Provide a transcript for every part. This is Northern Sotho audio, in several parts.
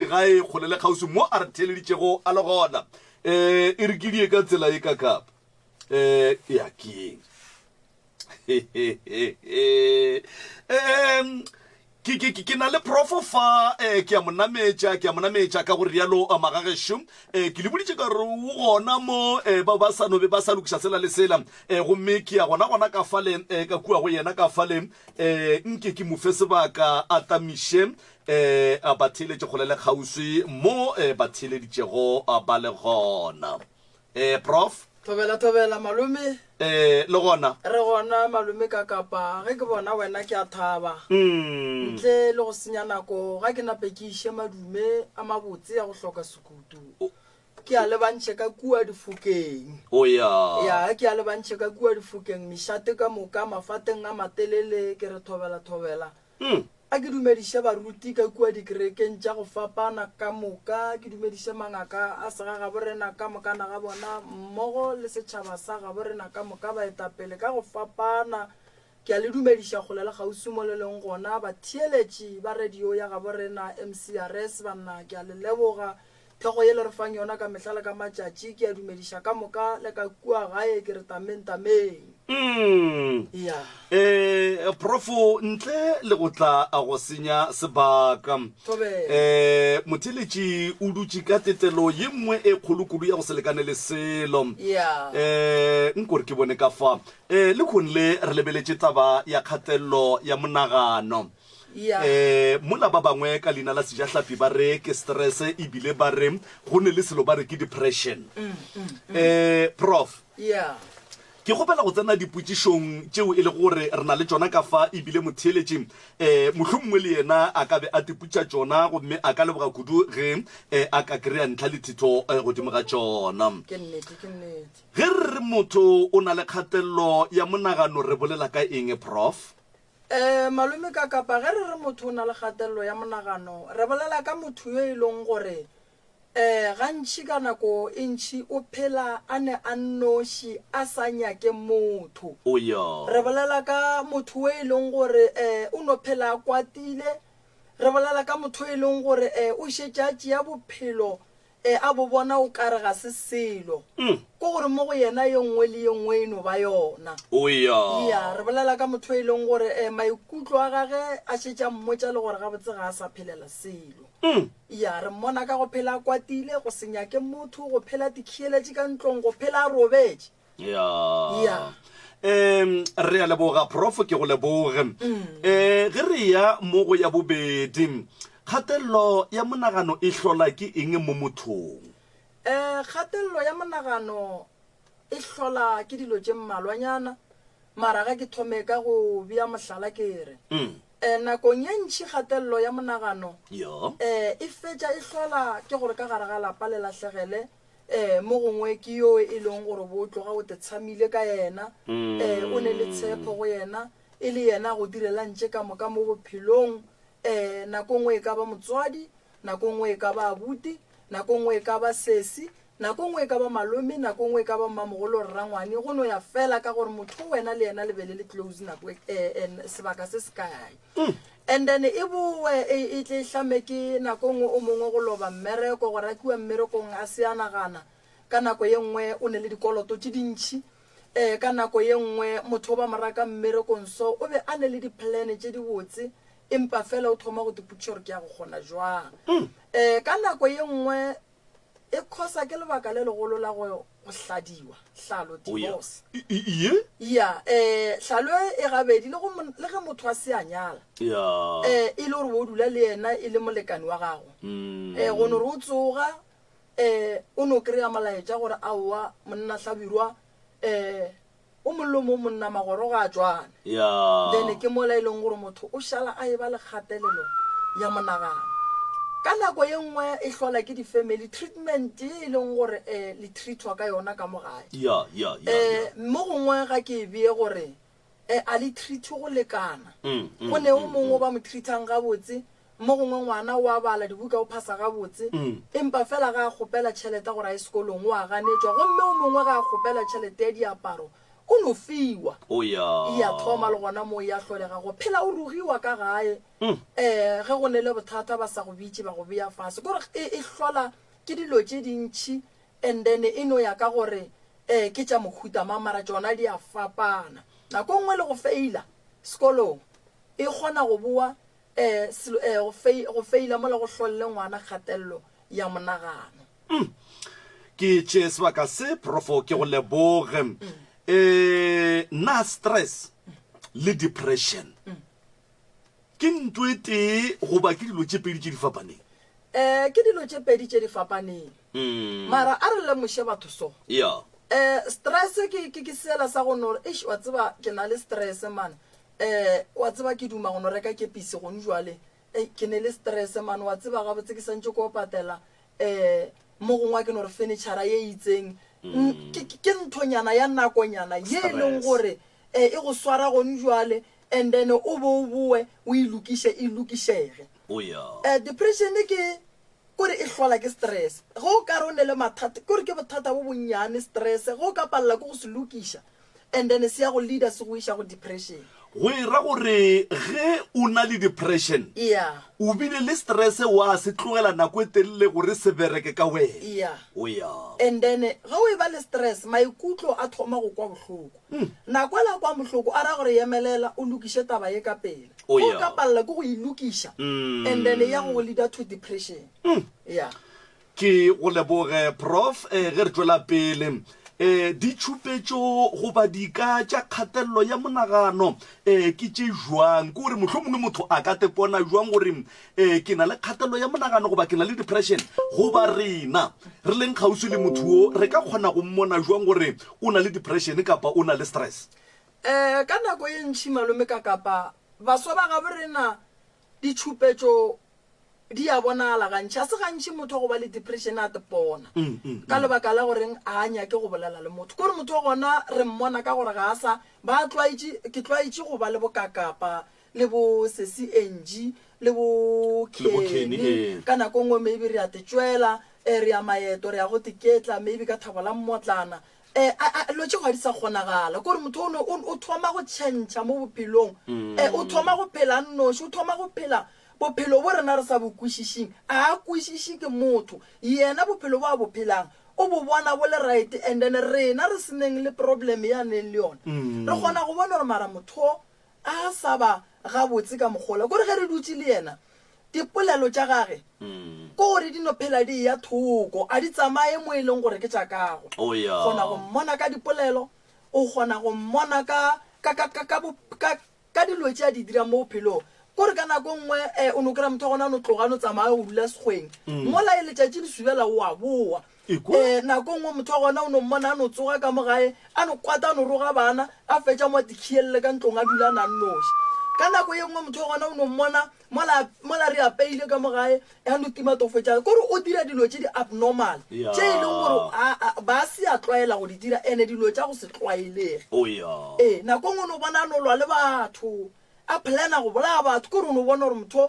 gae kgole le kgauswi mo a re theeleditšego a le gona. Um e re ke die ka tsela ye ka kapa. Um ya ke eng? Um ke, ke, ke, ke na le profo fa, eh, ke a mo nametša, ke a mo nametša ka go rialo eh, magagešo. Eh, ke le boditše ka gore o gona mo eh, ba ba sa no be ba sa lokiša sela le sela eh, gomme ke ya gona gona ka fale eh, ka kua go yena ka fale eh, nke ke mo fe sebaka a tamiše eh, a ba theeletše kgole le kgauswi mo eh, ba theeleditšego ba le gona. Eh, prof. Thobela, thobela, malome. Eh, le gona? Re gona, malome ka kapa. Ge ke bona wena ke a thaba. Mm. Ntle le go senya nako, ga ke nape ke iše madume a mabotse a go hloka sekutu. Ke a lebantšhe ka kua difokeng. O ya. Ya, ke a lebantšhe ka kua difokeng, mešate ka moka, mafateng a matelele, ke re thobela, thobela. Mm. A ke dumediše baruti ka kua dikerekeng tša go fapana ka moka, ke dumediše mangaka a segagaborena ka mokana ga bona, mmogo le setšhaba sa gaborena ka moka, baetapele ka go fapana. Ke a le dumediša kgole le kgauswi mo le leng gona, batheeletši ba radio ya gaborena, MCRS, banna, ke a le leboga. Thekgo ye le re fang yona ka mehla le ka matšatši, ke a dumediša ka moka le ka kua gae, ke re tameng tameng. Mm. Ya. Eh, Profo, ntle le go tla a go senya sebaka. Thobela. Eh, motheeletši o dutše ka tetelo ye nngwe e kgolo kudu ya go se lekane le selo. Ya. Eh, nko re ke bone ka fa. Eh, lehono le re lebeletše taba ya kgatello ya monagano. Ya. Eh, mola ba bangwe ka leina la sejahlapi ba re ke stress ebile ba re go ne le selo ba re ke depression. Eh, Prof. Ya. Ke kgopela go tsena dipotšišong tšeo e lego gore re na le tšona ka fa ebile motheeletši eh, mohlomongwe le yena a ka be a tipotša tšona gomme a ka leboga kudu ge eh, a ka kry-a ntlha le thitho eh, godimo ga tšona. Ke nnete, ke nnete. Ge re re motho o na le kgatello ya monagano re bolela ka eng, Prof? Ee, malome ka kapa ge re re motho o na le kgatelelo ya monagano, re bolela ka motho yo e leng gore um gantši ka nako e ntši o phela a ne a nnoši a sa nyake motho. O ya. Re bolela ka motho yo e leng gore um o no phela a kwatile. Re bolela ka motho yo e leng gore um o šetše a tšea bophelo E, a bo bona o ka re ga se selo. Ke gore mo go yena ye nngwe le ye nngwe e no ba yona. O ya. Ya, re bolela ka motho e leng gore e, maikutlo a gage a šetše a mmotša le gore gabotse ga a sa phelela selo. Ya, re mmona ka go phela a kwatile, go se nyake motho, go phela a tikhiyeletše ka ntlong, go phela a robetše. Ya. Ya. Um, re a leboga prof ke go leboge um ge re ya mo go ya bobedi kgatelelo ya monagano e hlola ke eng mo mothong Um kgatelelo ya monagano e hlola ke dilo tše mmalwanyana mara ga ke thome ka go bea mohlala ke re um nakong ye ntšhi kgatelelo ya monagano ya um e fetša e hlola ke gore ka gare ga lapa le lahlegele Ee, mo gongwe ke yo e leng gore bo tloga o te tshamile ka yena, ee, o ne le tshepo go yena, e le yena a go direlang tše ka moka mo bophelong. Ee, nako nngwe e ka ba motswadi, nako nngwe e ka ba abuti, nako nngwe e ka ba sesi, nako nngwe e ka ba malome, nako nngwe e ka ba mmamogolo or rangwane, go no ya fela ka gore motho o wena le yena le be le le close nako e, ee, sebaka se se kae. And then e bowe e, e tle e hlame ke nako nngwe o mongwe go loba mmereko, go rakiwa mmerekong a se a nagana. Ka nako ye nngwe o ne le dikoloto tše dintši. Um ka nako ye nngwe motho o ba mo raka mmerekong so o be a ne le di-plan tše dibotse empa fela o thoma go tipotšiša gore ke ya go kgona jwang. Um ka nako ye nngwe E khosa ke lebaka le legolo la go go hladiwa, hlalo, Oh, ya. divorce. I- i- Ye? Ya, eh, hlalo e e gabedi le go mon- le ge motho a se a nyala, Ya. eh, e le gore o dula le yena e le molekane wa gago. Mm. Eh, go no re o tsoga, eh, o no kry-a molaetša gore aowa monna Hlabirwa, eh, O mollo mo monna magoro ga a tšwane. Ya. Then ke mola e leng gore motho o šala a eba le kgatelelo ya monagano. Ka nako ye nngwe e hlola ke di-family treatment ye e leng gore um le treatwa ka yona ka mo gae. Ya, ya, ya, ya. Um mo gongwe ga ke e beye gore um a le treatwe go lekana. Mm, mm, Go ne o mm, mongwe mm. o ba mo treatang gabotse, mo gongwe ngwana o a bala dibuka o phasa gabotse, empa fela ga a kgopela tšhelete gore a ye sekolong o a ganetšwa, gomme o mongwe ga a kgopela tšhelete ya diaparo O no fiwa. O ya. E a thoma le gona moo ya hlolega go phela o rogiwa ka gae. Um ge go ne le bothata ba sa go bitše ba go bea fase. Kore e, e hlola ke dilo tše dintši and then e no ya ka gore um ke tša mohuta mang mara tšona di a fapana. Nako nngwe le go feila sekolong e kgona go boa um selo um go feila mola go hlolle ngwana kgatelelo ya monagano. Mm. Ke tše sebaka se profo ke go leboge. Mm. Eh na stress le depression mm. ke ntho e tee goba ke dilo tše pedi tše di fapaneng? Eh ke dilo tše pedi tše di fapaneng. Mm. Mara a re lemoše batho so. Yeah. Eh stress ke ke ke sela sa go no eish wa tseba ke na le stress man. Eh wa tseba ke duma go no reka kepisi gone jwale. Ei ke ne le stress man wa tseba gabotse ke santše ko patela um mo gongwe a ke no re furniture ye e itseng mm. ke nthonyana ya nakonyana ye e leng gore um e go swara gone jwale and then o bo o boe o e lokiše e lokišege um depression ke kore e hlola ke stress ge o ka re o ne le mathata kore ke bothata bo bonnyane stress ge o ka palela ke go se lokiša and then se ya go leader se go iša go depression. Go e ra gore ge o na le depression, Yeah. o bile le stress wa se tlogela nako e telele gore se bereke ka wena. Yeah. O ya. And then ge o e ba le stress, maikutlo a thoma go kwa bohloko. Nako ela a kwa bohloko a ra gore emelela o lokiše taba ye ka pela. O Ge o ya. ka palela ke go e lokiša, and then e ya go go leader to depression. Yeah. Ke go leboge Prof. Ge re tšwela pele, ditšhupetšo goba dika tša kgatelelo ya monagano ke tše jwang? Ke gore mohlomongwe motho a ka tepona jwang gore ke na le kgatelelo ya monagano goba ke na le depression? Goba rena re leng kgauswi le motho wo re ka kgona go mmona jwang gore o na le depression kapa o na le stress? Ka nako ye ntši malome ka kapa baswa ba gabo rena ditšhupetšo di a bonala gantši. Ga se gantši motho wa go ba le depression a tepona ka lebaka la goreng a a nyake go bolela le motho. Kore motho wa gona re mmona ka gore ga a sa ba tlwaetše, ke tlwaetše go ba le bo Kakapa le bo Sesi Angie le bo Le bo Kenny, Kenny. ee. Ka nako nngwe maybe re a te tšwela, eh, re ya maeto, re ya go teketla maybe ka thabo la mmotlana. Eh, a, a, dilo tše ga di sa kgonagala. Kore motho o no, o, o thoma go tšhentšha mo bophelong. Eh, o thoma go phela a nnoši, o thoma go phela Bophelo bo rena re sa bo kwešišing, a a kwešiše ke motho. Yena bophelo bo a bo phelang, o bo bona bo le right and then rena re seneng le problem ye a neng le yona, re kgona go bona gore mara motho o a sa ba gabotse ka mokgola. Kore ge re dutše le yena, dipolelo tša gage ke gore di no phela di eya thoko, a di tsamaye mo e leng gore ke tša kago. Kgona go mmona ka dipolelo, o kgona go mmona ka, ka, ka, ka, ka, ka, Ka dilo tše a di dirang mo bophelong. Kore ka nako nngwe o no kry-a motho wa gona a no tloga a no tsamaya go dula sekgweng. Mola e letšatši le subela o a boa. Nako nngwe motho wa gona o no mmona a no tsoga ka mo gae a no kwata a no roga bana a fetša mo a tikhielele ka ntlong a dula a na nnoši. Ka nako ye nngwe motho wa gona o no mmona Mola, mola re apeile ka mo gae, ya no tima tofo tša, kore o dira dilo tše di abnormal, Ya. tše e leng gore a, a, ba se a tlwaela go di dira, ene dilo tša go se tlwaelege. Oh ya. Ee, nako nngwe o no bona a no lwa le batho, a plana go bolaya batho, kore o no bona gore motho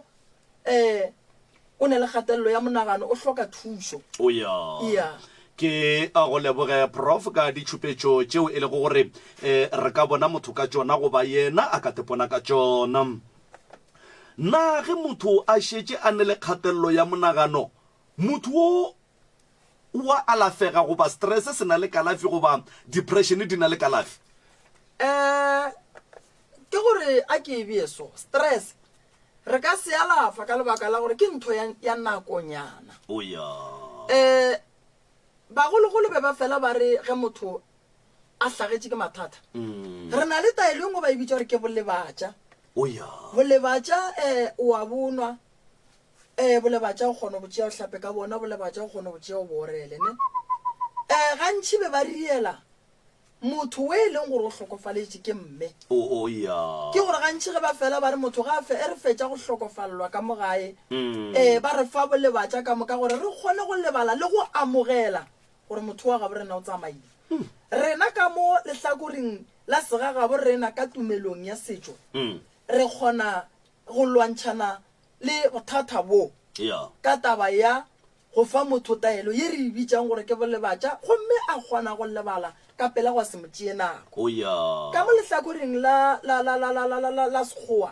um o ne le kgatelelo ya monagano, o hloka thušo. Oh ya. Ya. Ke a go leboge Prof ka ditšhupetšo tšeo e lego gore um re ka bona motho ka tšona goba yena a ka tepona ka tšona. Na ge motho a šetše a ne le kgatelelo ya monagano, motho wo o a alafega goba stress se na le kalafi goba depression di na le kalafi? Um ke gore a ke e bee so, stress re ka se alafa ka lebaka la gore ke ntho ya, ya nakonyana. O ya. Um bagologolo be ba fela ba re ge motho a hlagetše ke mathata, re na le taelo e nngwe ba e bitša gore ke bolebatša. O ya. Bolebatša um o a bonwa, um bolebatša o kgona go tšea o hlape ka bona, bolebatša o kgona go tšea o bo orele ne. Um gantši be ba riela motho o e leng gore o hlokofaletše ke mme. O, o ya. Ke gore gantši ge ba fela ba re motho ga a fe, e re fetša go hlokofalelwa ka mo gae, um ba re fa bolebatša ka moka gore re kgone go lebala le go amogela gore motho wa gabo rena o tsamaile. Rena ka mo lehlakoreng la segagabo rena ka tumelong ya setšo, re kgona go lwantšhana le bothata bo ka taba ya. go fa motho taelo ye re e bitšang gore ke bolebatša gomme a kgona go lebala ka pela gwa se mo tšee nako. Oh ya. Ka mo lehlakoreng la, la, la, la, la, la, la, la, la Sekgowa,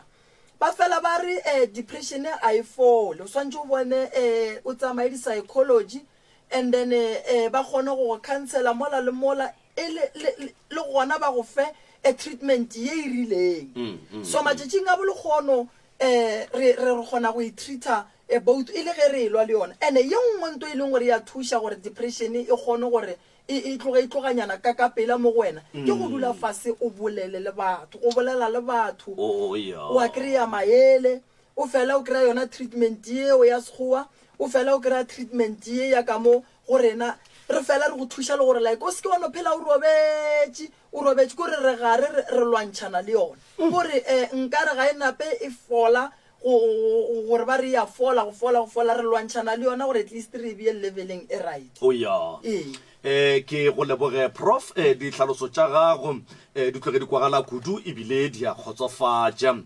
ba fela ba re eh, depression a e fole, o swantše o bone eh, o tsamaye di-psychology and then eh, ba kgone go go counsela mola le mola e le, le, le, le gona ba go fe a treatment ye e rileng. So matšatšing a bolekgono eh, re, re, re kgona go e treata eh, both e le ge re elwa le yona. And-e ye nngwe nto e leng gore ya thuša gore depression e kgone gore e, e tloge e tloganyana ka ka pela mo go wena, ke go dula fase o bolele le batho, go bolela le batho, Oh, ya. wa kry-a maele, o fela o kry-a yona treatment yeo ya Sekgowa, o fela o kry-a treatment ye ya ka mo go rena, re fela re go thuša le gore like o se ke wa no phela o robetše, o robetše, kore re gare re, re lwantšhana le yona. Kore um nkare ga e nape e fola go, go, gore ba re ya fola, go fola, go fola, re lwantšhana le yona gore at least re e beye leveleng e right. O ya. Ee. Eh, ke go leboge Prof, eh, ditlhaloso tša gago eh, di tloge di kwagala kudu ebile di a kgotsofatša.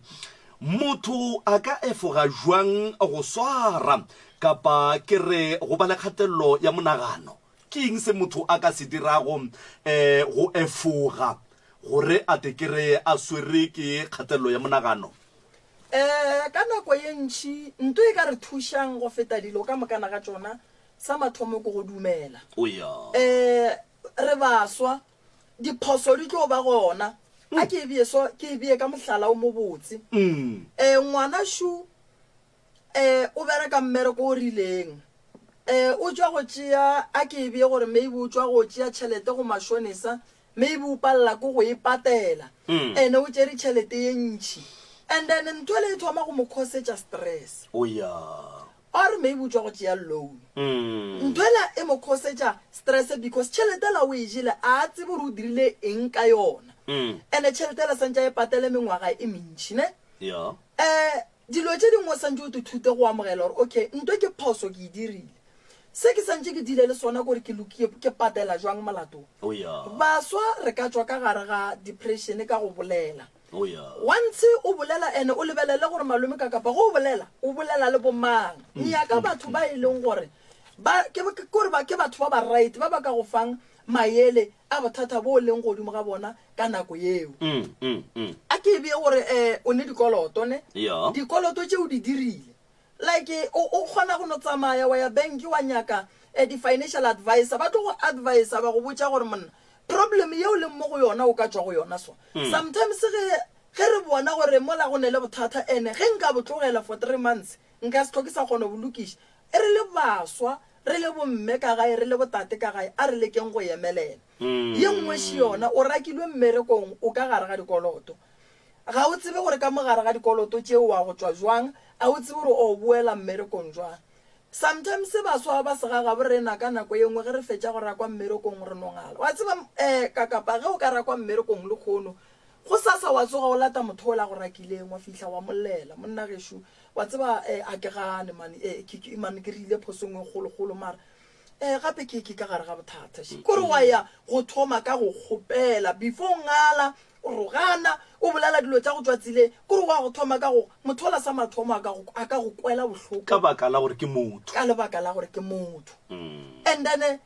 Motho a ka efoga jwang go swara kapa ke re go ba le kgatelelo ya monagano? Ke eng se motho a ka se dirago um go efoga gore a te kere a swere ke kgatelelo ya monagano? Um ka nako ye ntši nto e ka re thušang go feta dilo ka mokana ga tšona, sa mathomo ke go dumela. O ya. Um re baswa, diphoso di tlo ba gona. A ke e bee so, ke e bee ka mohlala o mobotse. Um ngwana šo um o bereka mmereko o rileng, um o tšwa go tšea, a ke e bee gore maybe o tšwa go tšea tšhelete go mashonesa, maybe o palela ke go e patela, ene o tšere tšhelete ye ntši, and then ntho ele e thoma go mo causetša stress. O ya. Or maybe o tšwa go tšea loan, ntho ela e mo causetša stress because tšhelete ela o e jele a a tsebe gore o dirile eng ka yona, ene tšhelete ela santše a e patele mengwaga e mentši ne. Ya. Um Dilo tše dingwe o santše o tithute go amogela gore okay nto ke phoso ke e dirile. Se ke santše ke deale le sona kore ke lokie ke patela jwang molato. Oh yeah. Baswa re ka tšwa ka gare ga depression ka go bolela. Oh yeah. Once o bolela ene o lebelele gore malome ka kapa go bolela o bolela le bomang. Nyaka batho ba e leng gore ba ke kore ba ke batho ba ba right ba ba ka go fang mayele a bothata bo leng godimo ga bona ka nako yeo. A ke e bee gore um o ne dikoloto ne? Yeah. Dikoloto tše o di dirile. Like o, o kgona go no tsamaya wa ya bank wa nyaka eh, di-financial advisor ba tlo go advisa ba go botša gore monna problem yeo leng mo go yona o ka tšwa go yona so. Sometimes ge ge re bona gore mola go ne le bothata ene ge nka bo tlogela for 3 months nka se tlhoke sa kgona go bo lokiša. E re le baswa, re le bomme ka gae, re le botate ka gae, a re lekeng go emelela. Ye nngwe še yona, o rakilwe mmerekong, o ka gare ga dikoloto. Ga o tsebe gore ka mo gare ga dikoloto tše wa go tšwa jwang, a o tsebe gore o boela mmerekong jwang. Sometimes baswa ba segagabo rena ka nako ye nngwe ge re fetša go rakwa mmerekong re no ngala. Wa tseba um kakapa ge o ka rakwa mmerekong lekgono, gosasa wa tsoga o lata motho ola a go rakileng, wa fihla wa mo llela, monna gešo wa tseba um a ke gane mane, um ke, ke, mane ke rile phoso e nngwe e kgolokgolo mara um gape ke ke ka gare ga bothata še kore wa ya go thoma ka go kgopela before o ngala o rogana o bolela dilo tša go tšwa tseleng kore wa go thoma ka go motho ola sa mathomo a ka go a ka go kwela bohloko ka baka la gore ke motho ka lebaka la gore ke motho and then eh,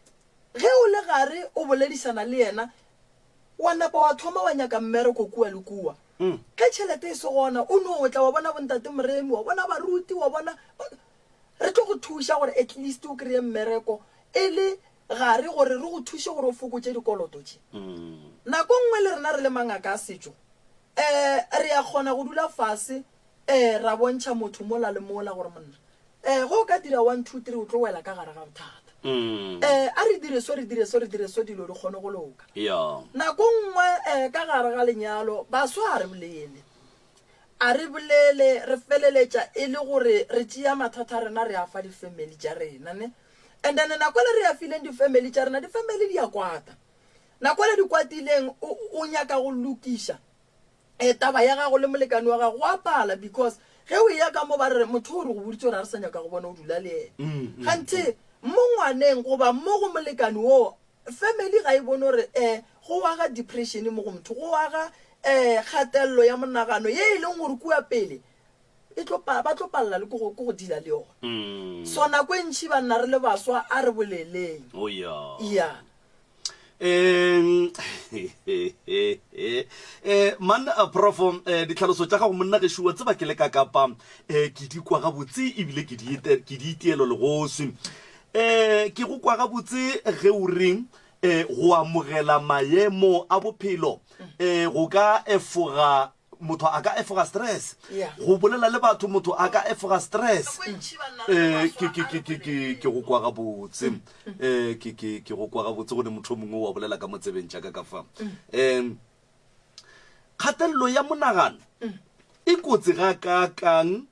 ge o le gare o boledišana le yena wa napa wa thoma wa nyaka mmereko kua le kua ge tšhelete e se gona o no tla wa bona bontate moremi wa bona baruti wa bona Re tlo go thuša gore at least o kry-e mmereko e le gare gore re go thuše gore o fokotše dikoloto tše. Nako nngwe le rena re le mangaka a setšo um re a kgona go dula fase um ra bontšha motho mola le mola gore monna um ge o ka dira one two three o tlo wela ka gare ga bothata. Um a re dire so re dire so re dire so dilo di kgone go loka. Nako nngwe um ka gare ga lenyalo baswa a re bolele. A re bolele, re feleletša e le gore re tšea mathata a rena re a fa di-family tša rena ne. And then nako ele re a fileng di-family tša rena, di-family di a kwata. Nako ele di kwatileng o, o nyaka go lokiša um taba ya gago le molekane wa gago, go a pala because ge o eya ka mo ba re motho o re go boditše gore ga re sa nyaka go bona o dula le yena. Kganthe mo ngwaneng goba mo go molekane oo Family ga e bone gore um go aga depression mo go motho, go aga um kgatelelo ya monagano ye e leng gore kua pele. e tlo pa, ba tlo palela le ke go, ke go deala le yona. So nako e ntši banna re le baswa a re boleleng. Oh ya. Ya. Um eh man eh, prof eh, ditlhaloso tša gago monna gešo wa tseba ke le ka kapa eh, ke di kwa gabotse ebile ke di ite- ke di itielo legoswi um ke go kwa gabotse ge o reng um go amogela maemo a bophelo um go ka efoga motho a ka efoga stress Yeah. go bolela le batho motho a ka efoga stress um ke ke ke ke ke ke go kwa gabotse um ke ke ke go kwa gabotse go ne motho o mongwe wa bolela ka mo tsebeng tša ka ka fa um kgatelelo ya monagano e kotsi ga kaakang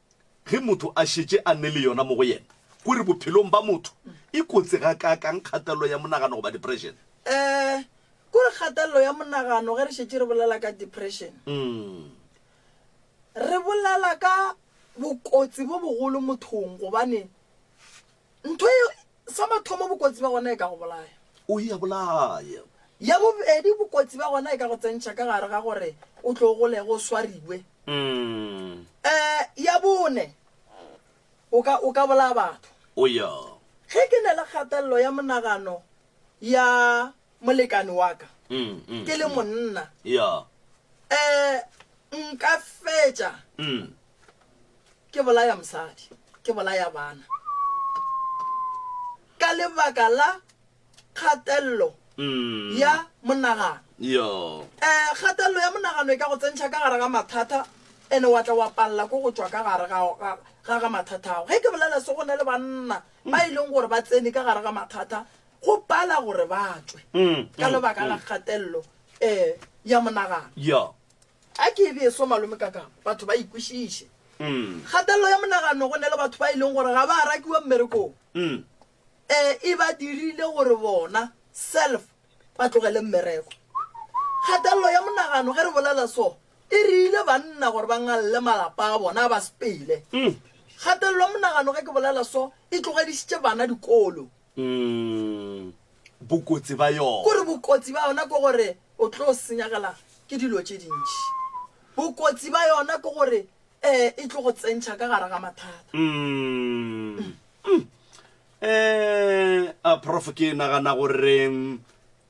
ge motho a šetše a ne le yona mo go yena kore bophelong ba motho e kotsi ga kaakang kgatelelo ya monagano goba depression um Kore kgatelelo ya monagano ge re šetše re bolela ka depression, re bolela ka bokotsi bo bogolo mothong gobane ntho e sa mathomo bokotsi ba gona e ka go bolaya. O ya bolaya. Ya bobedi bokotsi ba gona e ka go tsentšha ka gare ga gore o tlo golege o swariwe. Um ya bone o ka o ka bolaya batho. O ya. Ge ke na le kgatelelo ya monagano ya molekane wa ka ke le monna ya um nka fetša ke bolaya mosadi ke bolaya bana ka lebaka la kgatelelo ya monagano um kgatelelo ya monagano e ka go tsentšha ka gare ga mathata ene wa tla wa palela ko go tšwa ka gare ga ga mathata ao ge ke bolela se go na le banna ba e leng gore ba tsene ka gare ga mathata go pala gore ba tšwe ka lebaka la kgatelelo um ya monagano. Ya. A ke e bee so malome ka ka batho ba ikwešiše. Kgatelelo ya monagano go ne le batho ba e leng gore ga ba rakiwa mmerekong. Um e ba dirile gore bona self ba tlogele mmereko. Kgatelelo ya monagano ge re bolela so E rile banna gore ba ngalle malapa a bona ba sepele. Kgatelelo ya monagano ge ke bolela so e tlogedišitše bana dikolo. Bokotsi ba yona. Kore bokotsi ba yona ke gore o tlo senyegela ke dilo tše dintši. Bokotsi ba yona ke gore um e tlo go tsentšha ka gare ga mathata. Um prof ke nagana gore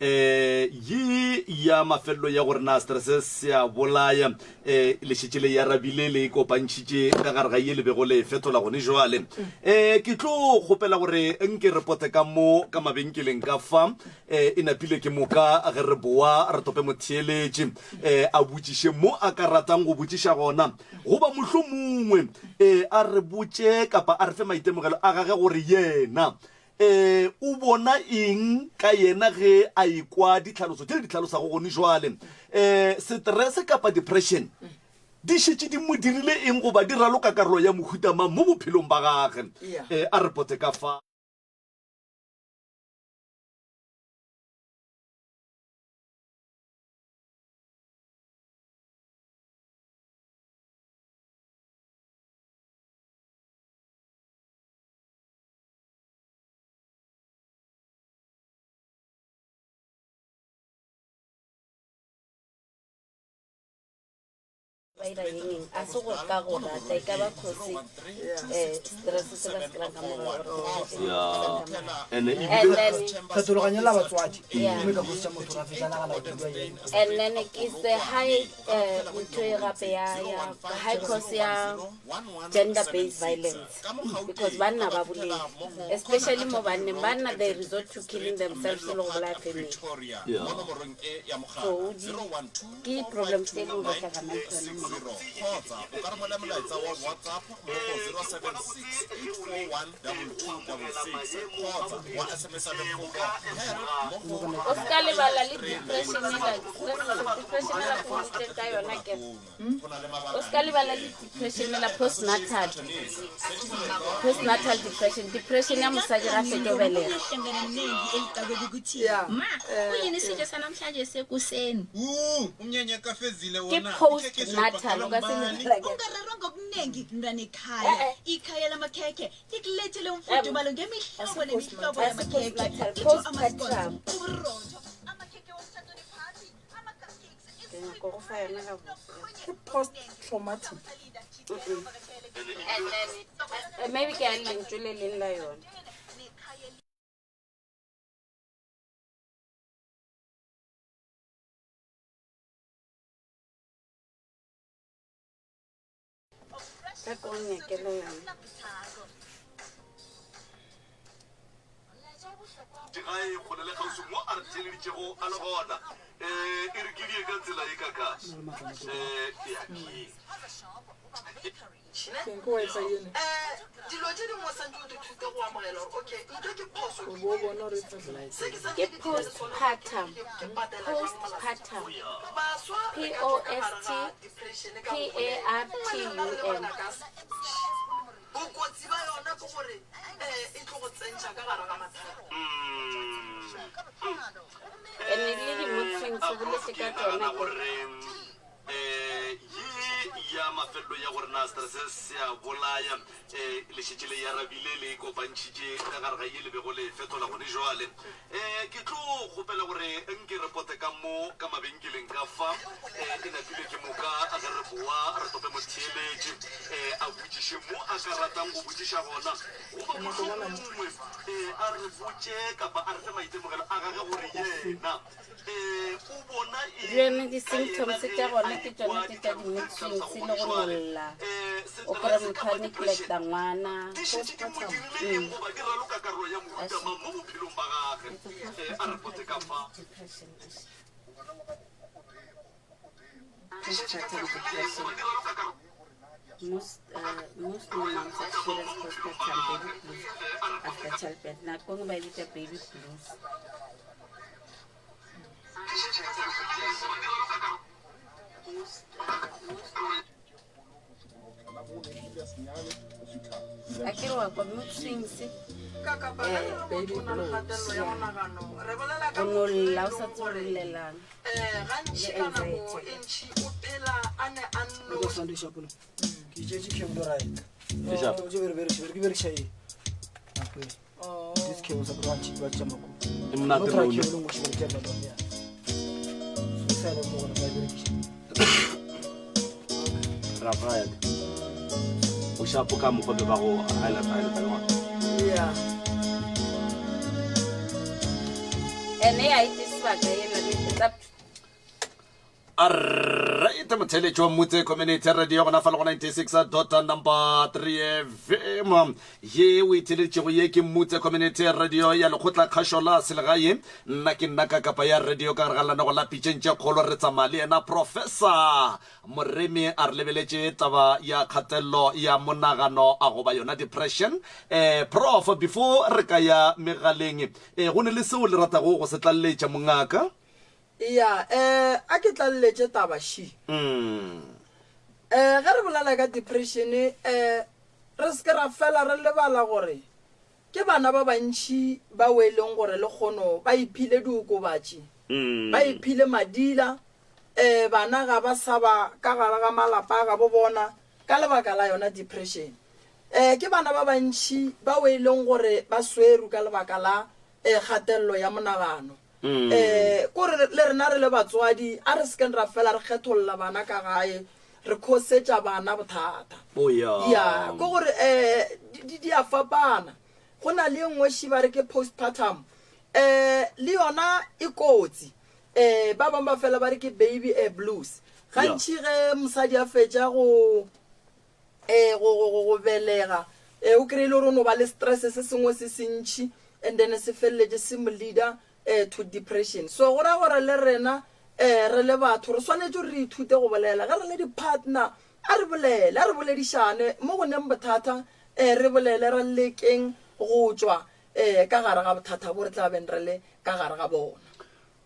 E, ye ya mafelelo ya gore na stress se a bolaya, e, le šetše le e arabile, le e kopantšhitše ka gare ga ye le bego le e fetola gone jwale. E, ke tlo kgopela gore nke re pote ka mo ka mabenkeleng ka fa, e, e napile ke moka ge re boa re tope motheeletši, e, a botšiše mo a ka ratang go botšiša gona, goba mohlomongwe, e, a re botše kapa a re fe maitemogelo a gage gore yena Ee, o bona eng ka yena ge a ekwa ditlhaloso tše le di hlalosago gone jwale? Ee, seterese kapa depression di šetše di mo dirile eng goba di raloka karolo ya mohuta mang mo bophelong ba gage? Ee, a re pote ka fa. ba ira eng a se go ka go rata e ka ba cause eh, stress se ba se kry-ang ka morago And And ebile then- Tlhatologanyo la batswadi Yeah. gomme ka kgosi tša motho ra fetša nagana go dula eng and then ke se high eh, ntho e gape ya ya high cause ya gender based violence because banna ba bolele especially mo banneng banna they resort to killing themselves le go bolaya family Yeah. so ke problems tse e leng re hlakana le tsone mo o se ka lebala le depression ela depression ela go ka yona ke o se ka lebala le depression la postnatal postnatal depression depression ya mosadi ga fetso belega Hlangana nengi elixakwe kukuthi Yeah. ma kuyini isidlo sanamhlanje sekuseni umnyanya kafezile ke wona postnatal o ka se lebala ke- ungararwa ngokuningi mntwana ekhaya Eh, eh. ikhaya lamakhekhe likulethele umfudumalo ngemihlobo nemihlobo Asi yamakhekhe postnatal, Ngitjho postpartum. ama-scones, uburotho amakhekhe womtshato nephathi ama-cupcakes nyako go fa yona gabotse. Ke post traumatic. And then eh, maybe ke a lentšu le leng la yone. Ka ko nyakele yona. Digae kgole le kgauswi mo a re theeleditšego a le gona. Um e re ke die ka tsela ye kaka. Um ya ke. Ke wifi eno. Dilo tše dingwe o santse o di thute go amogela gore okay ntho ke phoso O bo o bona gore e fetola. se ke sa Ke postpartum. Postpartum. baswa P O S T P A R T U M. bokotsi ba yona ke gore um e tlo go tsentšha ka gare ga mathata And le di-mood swings o boletse ka Ke nagana tsona. gore um ye ya mafelelo ya gore na stress se a bolaya um le šetše le e arabile le e kopantšhitše ka gare ga ye le bego le e fetola gone jwale. Um ke tlo kgopela gore nke re pote ka mo ka mabenkeleng ka fa um e napile ke moka ge re boa re tope motheeletši um a botšiše mo a ka ratang go botšiša gona goba mohlomongwe um a re botše kapa a re fe maitemogelo a gage gore yena um o bona eng Bjale ka di-symptoms yena ge tša a gona ke ekwa tšona tše tša ditlhaloso di-mood tše di swings hlalosago le gone go jwale nolla. um O kry-e seterese motho a kapa depression neglecta ngwana. di šetše di mo dirile eng goba di raloka karolo ya mohuta mang mo bophelong ba gage um a re pote ka fa. Depression. Postpartum depression. Most, uh, most new moms experience postpartum baby blues after childbirth. Nako nngwe ba e bitša baby blues. Most, uh, most A ke re wa kwa mood swings Eh, baby blues. go no lla o sa tsebe o llelang le anxiety. Ke tšetše cable right. Ke sharp. Ke bere ke berekiša e. Nako e. This cable sa branch ba tša mako. E monate No try mono. cable ngwe se tša ba ya. Suicide mo gore ba e berekiša. Ra braya. O shapo ka mokgwa be ba go highlight highlight ka gona. Yeah. Ene ya itse sebaka ena le it's up to Alright, motheletši wa Mmutse Community Radio gona fa le go 96 dot number 3 FM. Ye o itheletšego ye ke Mmutse Community Radio ya lekgotla kgašo la selegae. Nna ke nna ka kapa ya radio ka gare ga lenanego la pitšeng tše kgolo re tsamaya le yena Professor Moremi a re lebeletše taba ya kgatello ya monagano a goba yona depression. Eh, Prof, before re ka ya megaleng, eh, go ne le seo le ratago go se tlaleletša mongaka? Eya, eh, a ke tlaleletše taba še. Eh, ge re bolela ka depression, eh, re se ke ra fela re lebala gore ke bana ba bantši bao e leng gore lekgono ba iphile diokobatši, ba iphile madila, eh, bana ga ba sa ba ka gare ga malapa a gabo bona ka lebaka la yona depression. Eh, ke bana ba bantši bao e leng gore ba swerwe ka lebaka la eh, kgatelelo ya monagano. Um kore le rena re le batswadi a re sekeng ra fela re kgetholola bana ka gae re khosetša bana bothata. Oh, yeah. Ya, ke gore um di, di a fapana. Go na le e nngwe šiba re ke postpartum. Um le yona e kotsi. Um ba bangwe ba fela ba re ke baby eh, blues. Gantši ge mosadi a fetša go um go, go, go, go belega, um o kry-e le gore o no ba le stress se sengwe se sentši and then se feleletše se mo leader um to depression. So go ra gore le rena um re le batho re swanetše gore re ithute go bolela. Ge re le di-partner a re bolele, a re boledišane mo go neng bothata um re bolele, re lekeng go tšwa um ka gare ga bothata bo re tla beng re le ka gare ga bona.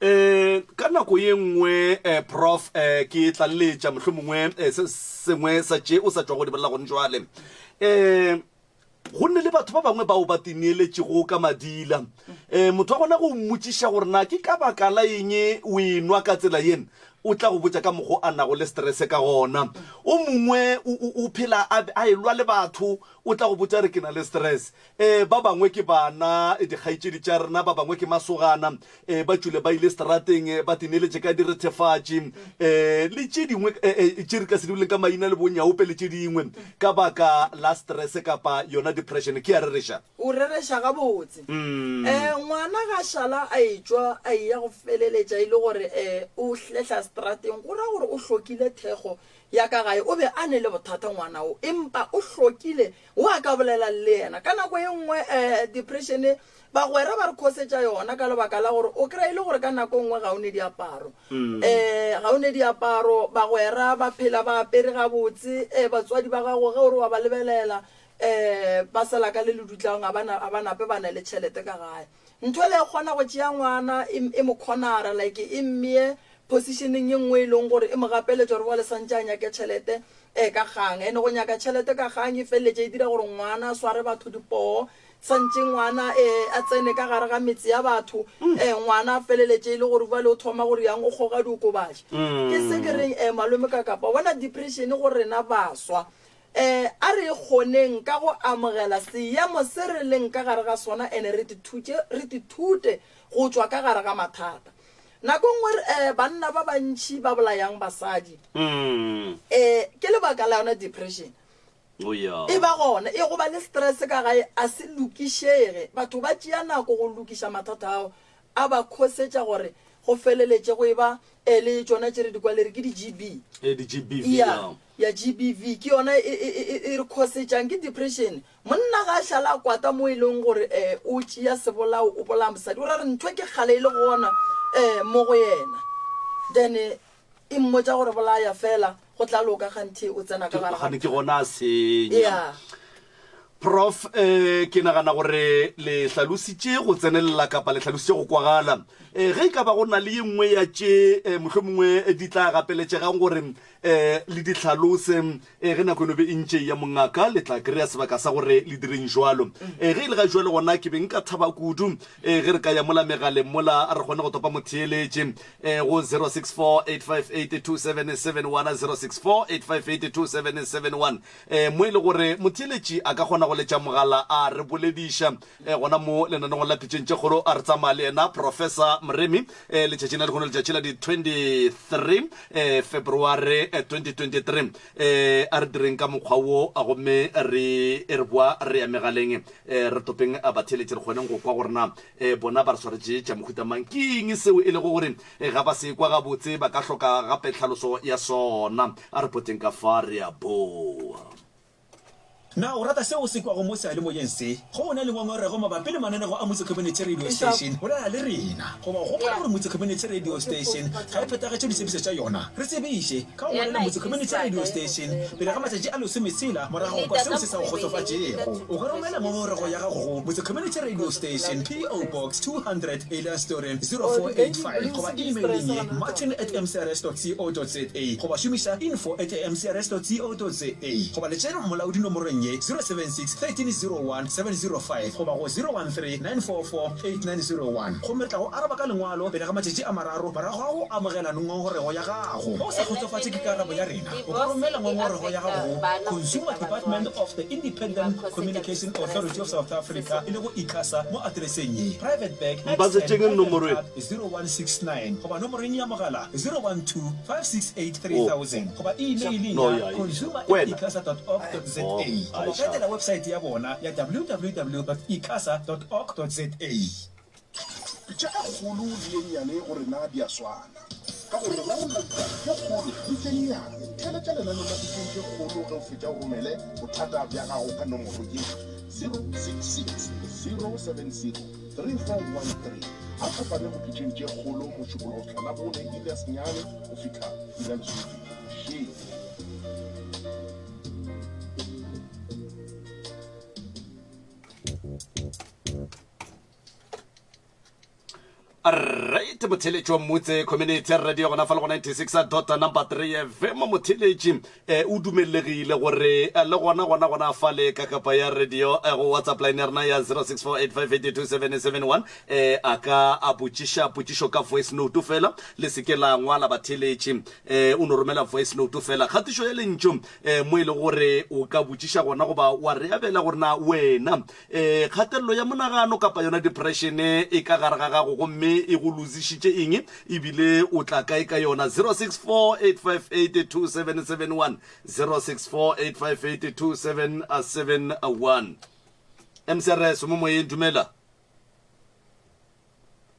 Um ka nako ye nngwe um prof um ke tlaleletša mohlomongwe um se sengwe sa tše o sa tšwa go di bolela gone jwale. Um go nne le batho ba bangwe bao ba tineeletšego ka madila. Um motho wa gona go mmotšiša gore na ke ka baka la eng o e nwa ka tsela yena. o tla go botša ka mokgo a nago le stress ka gona. O mongwe o, o, o phela a, a elwa le batho, o tla go botša re ke na le stress. E, ba bangwe ke bana, dikgaetšedi tša rena, ba bangwe ke masogana, e, ba tšwile ba ile seterateng, ba tineletše ka direthefatši, e, le tše dingwe, e, e, tše re ka se di boleng ka maina le bonyaope le tše dingwe, ka baka la stress kapa yona depression. Ke a rereša? O rereša gabotse. E, ngwana ga šala a etšwa a eya go feleletša e le gore, e, o hlehla seterateng, go ra gore o hlokile thekgo ya ka gae. O be a ne le bothata ngwana wo, empa o hlokile Wo a ka bolela le yena. Ka nako ye nngwe um depression bagwera ba re khosetša yona ka lebaka la gore o kry-a e le gore ka nako nngwe ga o ne diaparo. Um ga o ne diaparo, bagwera ba phela ba apere gabotse, um batswadi ba gago ge o re wa ba lebelela um ba sela ka le le dutlang ga ba na, ga ba nape ba na le tšhelete ka gae. Ntho ele e kgona go tšea ngwana e, e mo corner-a like e mmeye positioneng ye nngwe e leng gore e mo gapeletša gore bjale santše a nyake tšhelete Ee, ka kgang. Ene go nyaka tšhelete ka kgang e feleletše e dira gore ngwana a sware batho dipoo. Santše ngwana e a tsene ka gare ga metse ya batho. E ngwana a feleletše e le gore bjale o thoma go riang o kgoga diokobatši. Ke se ke reng e malome ka kapa bona depression go rena baswa. E a re e kgoneng ka go amogela seemo se re leng ka gare ga sona ene re te thutše re te thute go tšwa ka gare ga mathata. Nako nngwe eh, banna ba bantši ba bolayang basadi mm. eh, ke lebaka la yona depression oh, yeah. e ba gona e go ba le stress ka gae a se lokišege batho ba tšea nako go lokiša mathata ao a ba khosetša gore go feleletše go e ba eh, le tšona tše re di kwa le re ke di-gb eh, di-gbv ya ya gbv ke yona e, e, e, e re khosetšang ke depression Monna ga a šale a kwata mo e leng gore um o tšea sebolao o bolaya mosadi, o ra re ntho ke kgale e le gona um mo go yena. Then e mmotša gore bolaya fela go tla loka kganthe o tsena ka gare ga Gane ke gona a senya. Yeah. Prof, eh, ke nagana gore le hlalositše go tsenelela kapa le hlalositše go kwagala. Eh, ge e ka ba go na le ye nngwe ya tše eh, mohlomongwe di tla gapeletšegang gore eh, le di hlalose Ee, ge nako e no be e ntše e ya, mongaka, le tla kry-a sebaka sa gore le direng jwalo. Ee, ge e le ga jwale gona ke be nka thaba kudu ee, ge re ka ya mola megaleng mola re kgone go topa motheeletše ee, go 0648582771, 0648582771, ee, mo e le gore motheeletši a ka kgona go letša mogala a re bolediša ee, gona mo lenanegong la Pitšeng tše Kgolo. A re tsamaya le yena Professor Moremi ee, letšatšing la lehono, letšatši la di 23 eh, February 2023. Eh, a re direng ka mokgwa wo a gomme re e re boa re ya megaleng eh, re topeng a batheeletši re kgoneng go kwa gore na eh, bona ba re swaretše tša mohuta mang. Ke eng seo e lego gore eh, ga ba se kwa gabotse ba ka hloka gape tlhaloso ya sona? A re poteng ka fa re a boa. Na o rata seo o se kwago mo seyalemoyeng se? Ge o na le ngongorego mabapi le mananego a Motse Community Radio Station, bolela le rena. Goba o gopola gore Motse Community Radio Station ga e phethagetše ditshephišo tša yona? Re tsebiše ka go ngwalela Motse Community Radio Station pele ga matšatši a lesometshela morago go kwa seo se sa go kgotsofatšego. O ka romela ngongorego ya gago go Motse Community Radio Station, PO. Box 200, Eilastoren, 0485 goba e-maileng ye, martin at mcrs dot co dot za goba šomiša info at mcrs dot co dot za. Goba letšeng molaodi nomorong ye, 076 1301 705 goba go 013 944 8901 gomme re tla go araba ka lengwalo pele ga matšatši a mararo morago ga go amogela ngongorego ya gago. Ge o sa kgotsofatše ke karabo ya rena, o ka romela ngongorego ya gago go Consumer Department of the Independent Communication Authority of South Africa, e lego ICASA, mo atereseng ye, Private Bag, Mbazetšeng nomoro ye. 0169 goba nomoreng ya mogala 012 568 3000 goba e-mailing No, ya ya, ya. consumer at Wena. icasa dot org dot za Oh, goba Aisha. ka etela websaete ya bona ya www dot icasa dot org dot za. Pitša e kgolo le ye nnyane go rena di a swana, ka gore re rarolla ditaba tše kgolo le tše nnyane. Theeletša lenaneo la Pitšeng tše Kgolo ge o fetša o romele bothata bja gago ka nomoro ye, 066 070 3413. A kopane go Pitšeng tše Kgolo Mošupologo go fihla Labone iri ya senyane go fihla iri ya lesometee bošego. Right, motheletši wa Mmutse Community Radio gona fa le go 96 dot number 3 FM. Motheletši eh, o dumellegile gore eh, le gona gona gona fale ka kapa ya radio eh, go WhatsApp line ya rena ya 0648582771 eh, a ka a botšiša potšišo ka voice note fela, le se ke la ngwala batheletši, eh, o no romela voice note fela, kgatišo ya lentšu eh, mo e le gore o ka botšiša gona goba wa re abela gore na wena Ee, kgatelelo ya monagano kapa yona depression e ka gare ga gago gomme e go lozišitše eng ebile o tla kae ka yona? 0648582771 0648582771 MCRS mo moyeng, dumela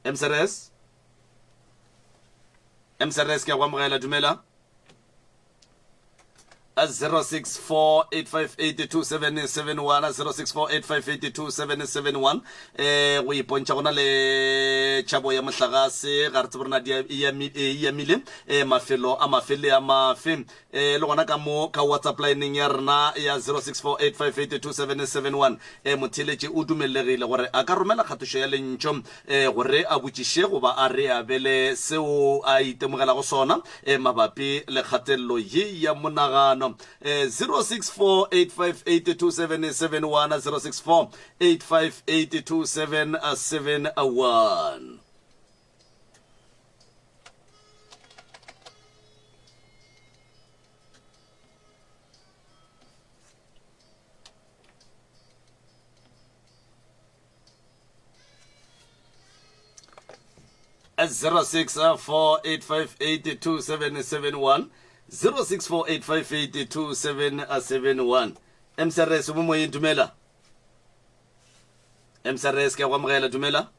MCRS. MCRS ke a go amogela, dumela. 0648582771 0648582771 eh go ipontšha gona le tšhabo ya mohlagase ga re tsebe rena e, e amile eh, mafelo a mafe le a mafe eh, le gona ka mo ka whatsapp lineng ya rena ya 0648582771 eh, motheeletši o dumelegile gore a ka romela kgatišo ya lentšo eh, gore a botšiše goba a re abele seo a itemogelago sona eh, mabapi le kgatelelo ye ya monagano. Eh, 0648582771, 0648582771. 0648582771 0648582771 mcrs mo moyeng, dumela mcrs, ke a go amogela, dumela.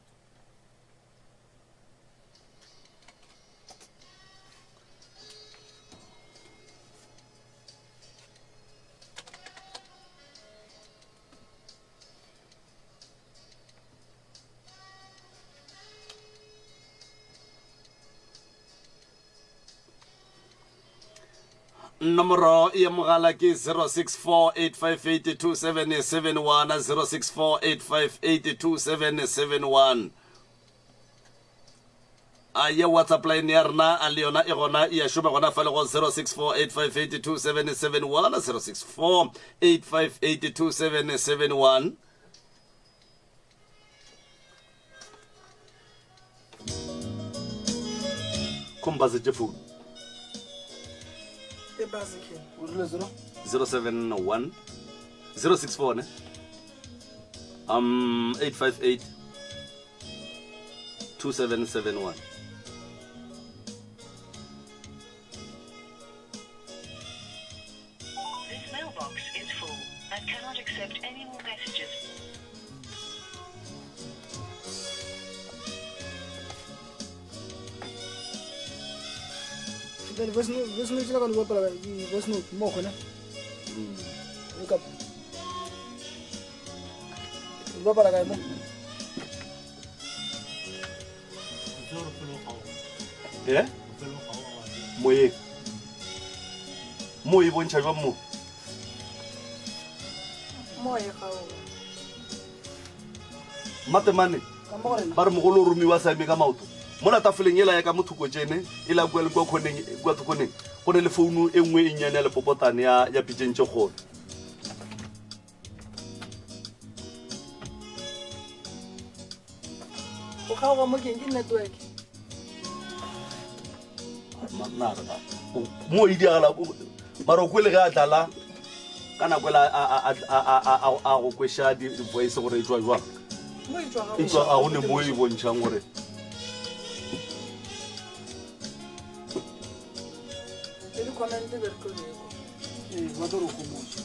Nomoro ya mogala ke 0648582771 0648582771. A ye WhatsApp line ya rena a le yona e gona e ya šoma gona fa le go 0648582771 0648582771. Kombazetše phone. E buzz ke. O rile zero? 071 064 ne? 858 2771. This mailbox is full and cannot accept any more messages. Then voice note, voice note tsela ka di bapala di voice note mo gona. Look up. Di bapala kae mo? Eh? Moyeng. Mo e bontšha jwang mo? Mo e gaoga. Matemane ba re mogolo o romiwa sa eme ka maoto mola tafoleng ela ya ka mo thoko tšene e la kua le kua khoneng kua thokoneng go ne le founu e nngwe e nnyane ya lepopotane ya ya pitšeng tše kgolo. Go kgaoga mo keng ke network. Mo e diagala mara o kwele ge a dlala ka nako ela a go kweša di-voice gore e tswa jwang, e tswa a go ne mo e bontšhang gore le di-comment be re tlo lekwa. Ee, ba tlo re gomotša.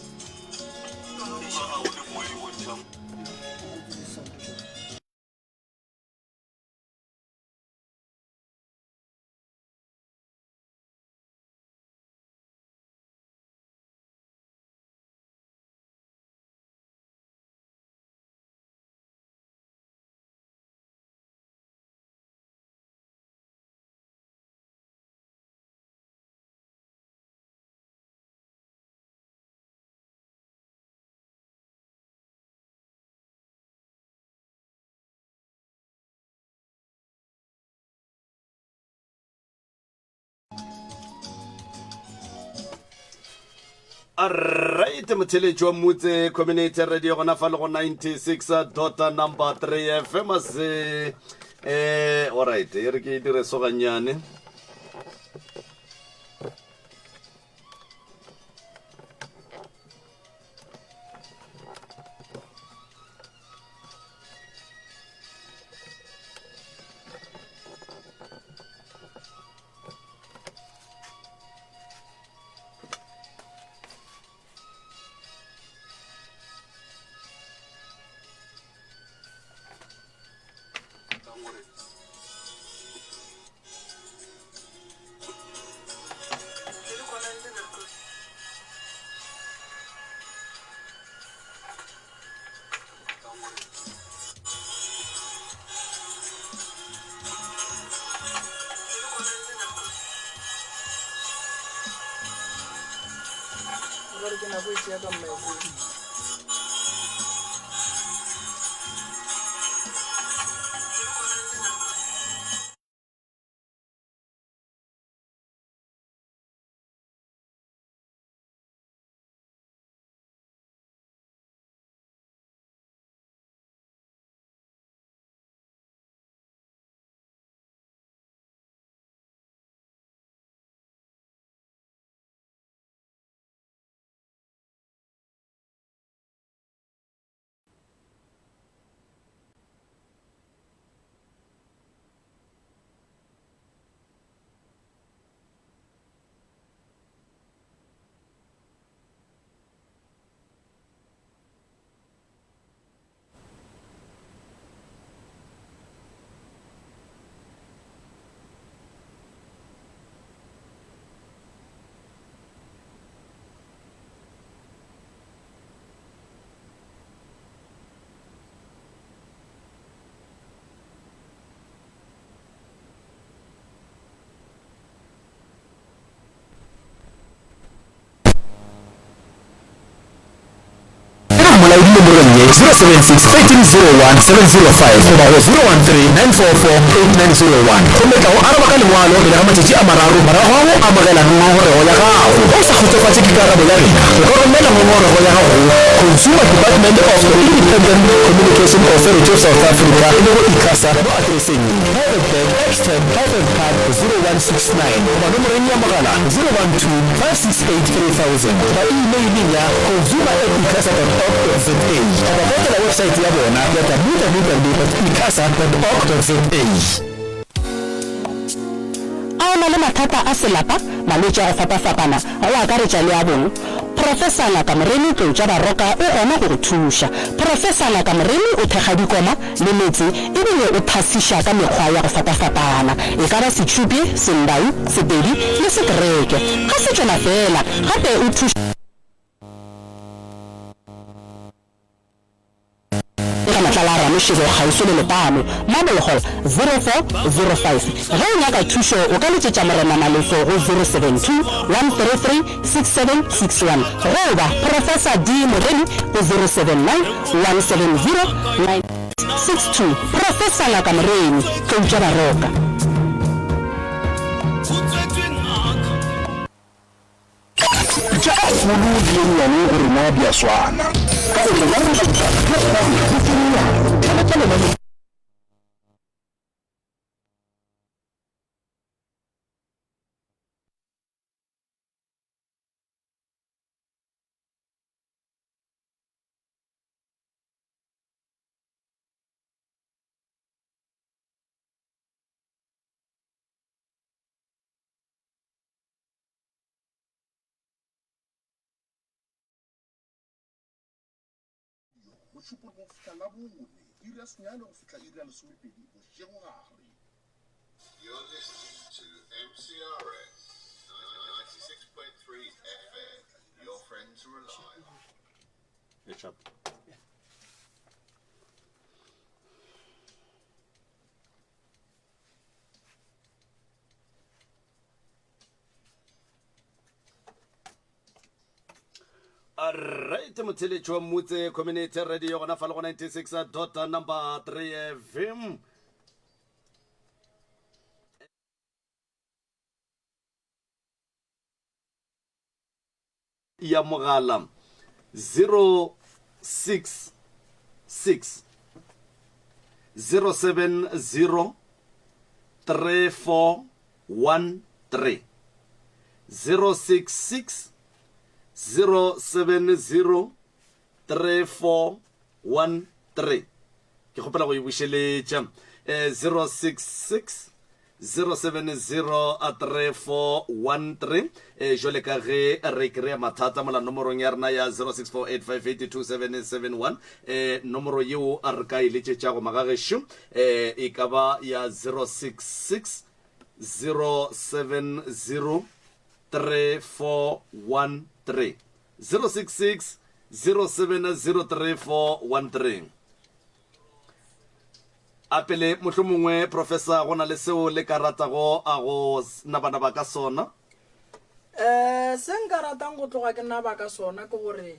Alright, motheletši wa Mutse Community Radio gona fa le go 96 dot number 3 FM se eh alright e re ke dire so gannyane. Gore ke nako e tšea ka mmaekong. Molaodi nomorong ye 076 1301 705 goba go 013 944 8901 gomme tla go araba ka lengwalo pele ga matšatši a mararo morago ga go amogela ngongorego ya gago. Ge o sa kgotsofatše ke karabo ya rena, o ka romela ngongorego ya gago go Consumer Department of the Independent Communication Authority of South Africa e lego ICASA mo atreseng ye, Private Bag, X10, Python Park, 0169 goba nomoreng ya mogala 012 568 3000 goba imeileng ya consumer at icasa dot org dot za goba etela websaete ya bona ya www dot icasa dot org dot za. A o na le mathata a selapa, malwetši a go fapafapana, go akaretša le a bong? Professor Ngaka Moremi Tlou tša Baroka o gona go go thuša. Professor Ngaka Moremi o thekga dikoma le metse ebile o thasiša ka mekgwa ya go fapafapana, e ka ba Setšhupi, Sendau, Sepedi le Sekereke. Ga se tšona feela, gape o thuša Ka Matlala a Ramošebo kgauswi le Lepano, Marble Hall, 0405. Ge o nyaka thušo o ka letšetša Morena Malefo go 072 133 6761 goba Professor D Moremi go 079 170 9662. Professor Ngaka Moremi, Tlou tša Baroka. Tša kgolo le ye nnyane go rena di a swana, ka gore re rarolla ditaba tše kgolo le tše nnyane. Theeletša lenaneo. Mošupologo go fihla Labone, iri ya senyane go fihla iri ya lesomepedi bošegogare. You're listening to MCRS 96.3 FM, your friend to rely on. Alright, motheletši wa Mmutse Community Radio gona fa le go 96 dot number 3 FM. ya mogala 066 070 3413 066 070 3413 Ke kgopela go e bušeletša. 066 070 3413 Jwale ka ge re kry-a mathata mola nomorong ya rena ya 0648582771, nomoro yeo re ka e letšetšago magagešo e ka ba ya 066 070 3413. 066 0703413. A pele mohlomongwe professor go na le seo le ka ratago a go nabanaba ka sona? Um se nka ratang go tloga ke naba ka sona ke gore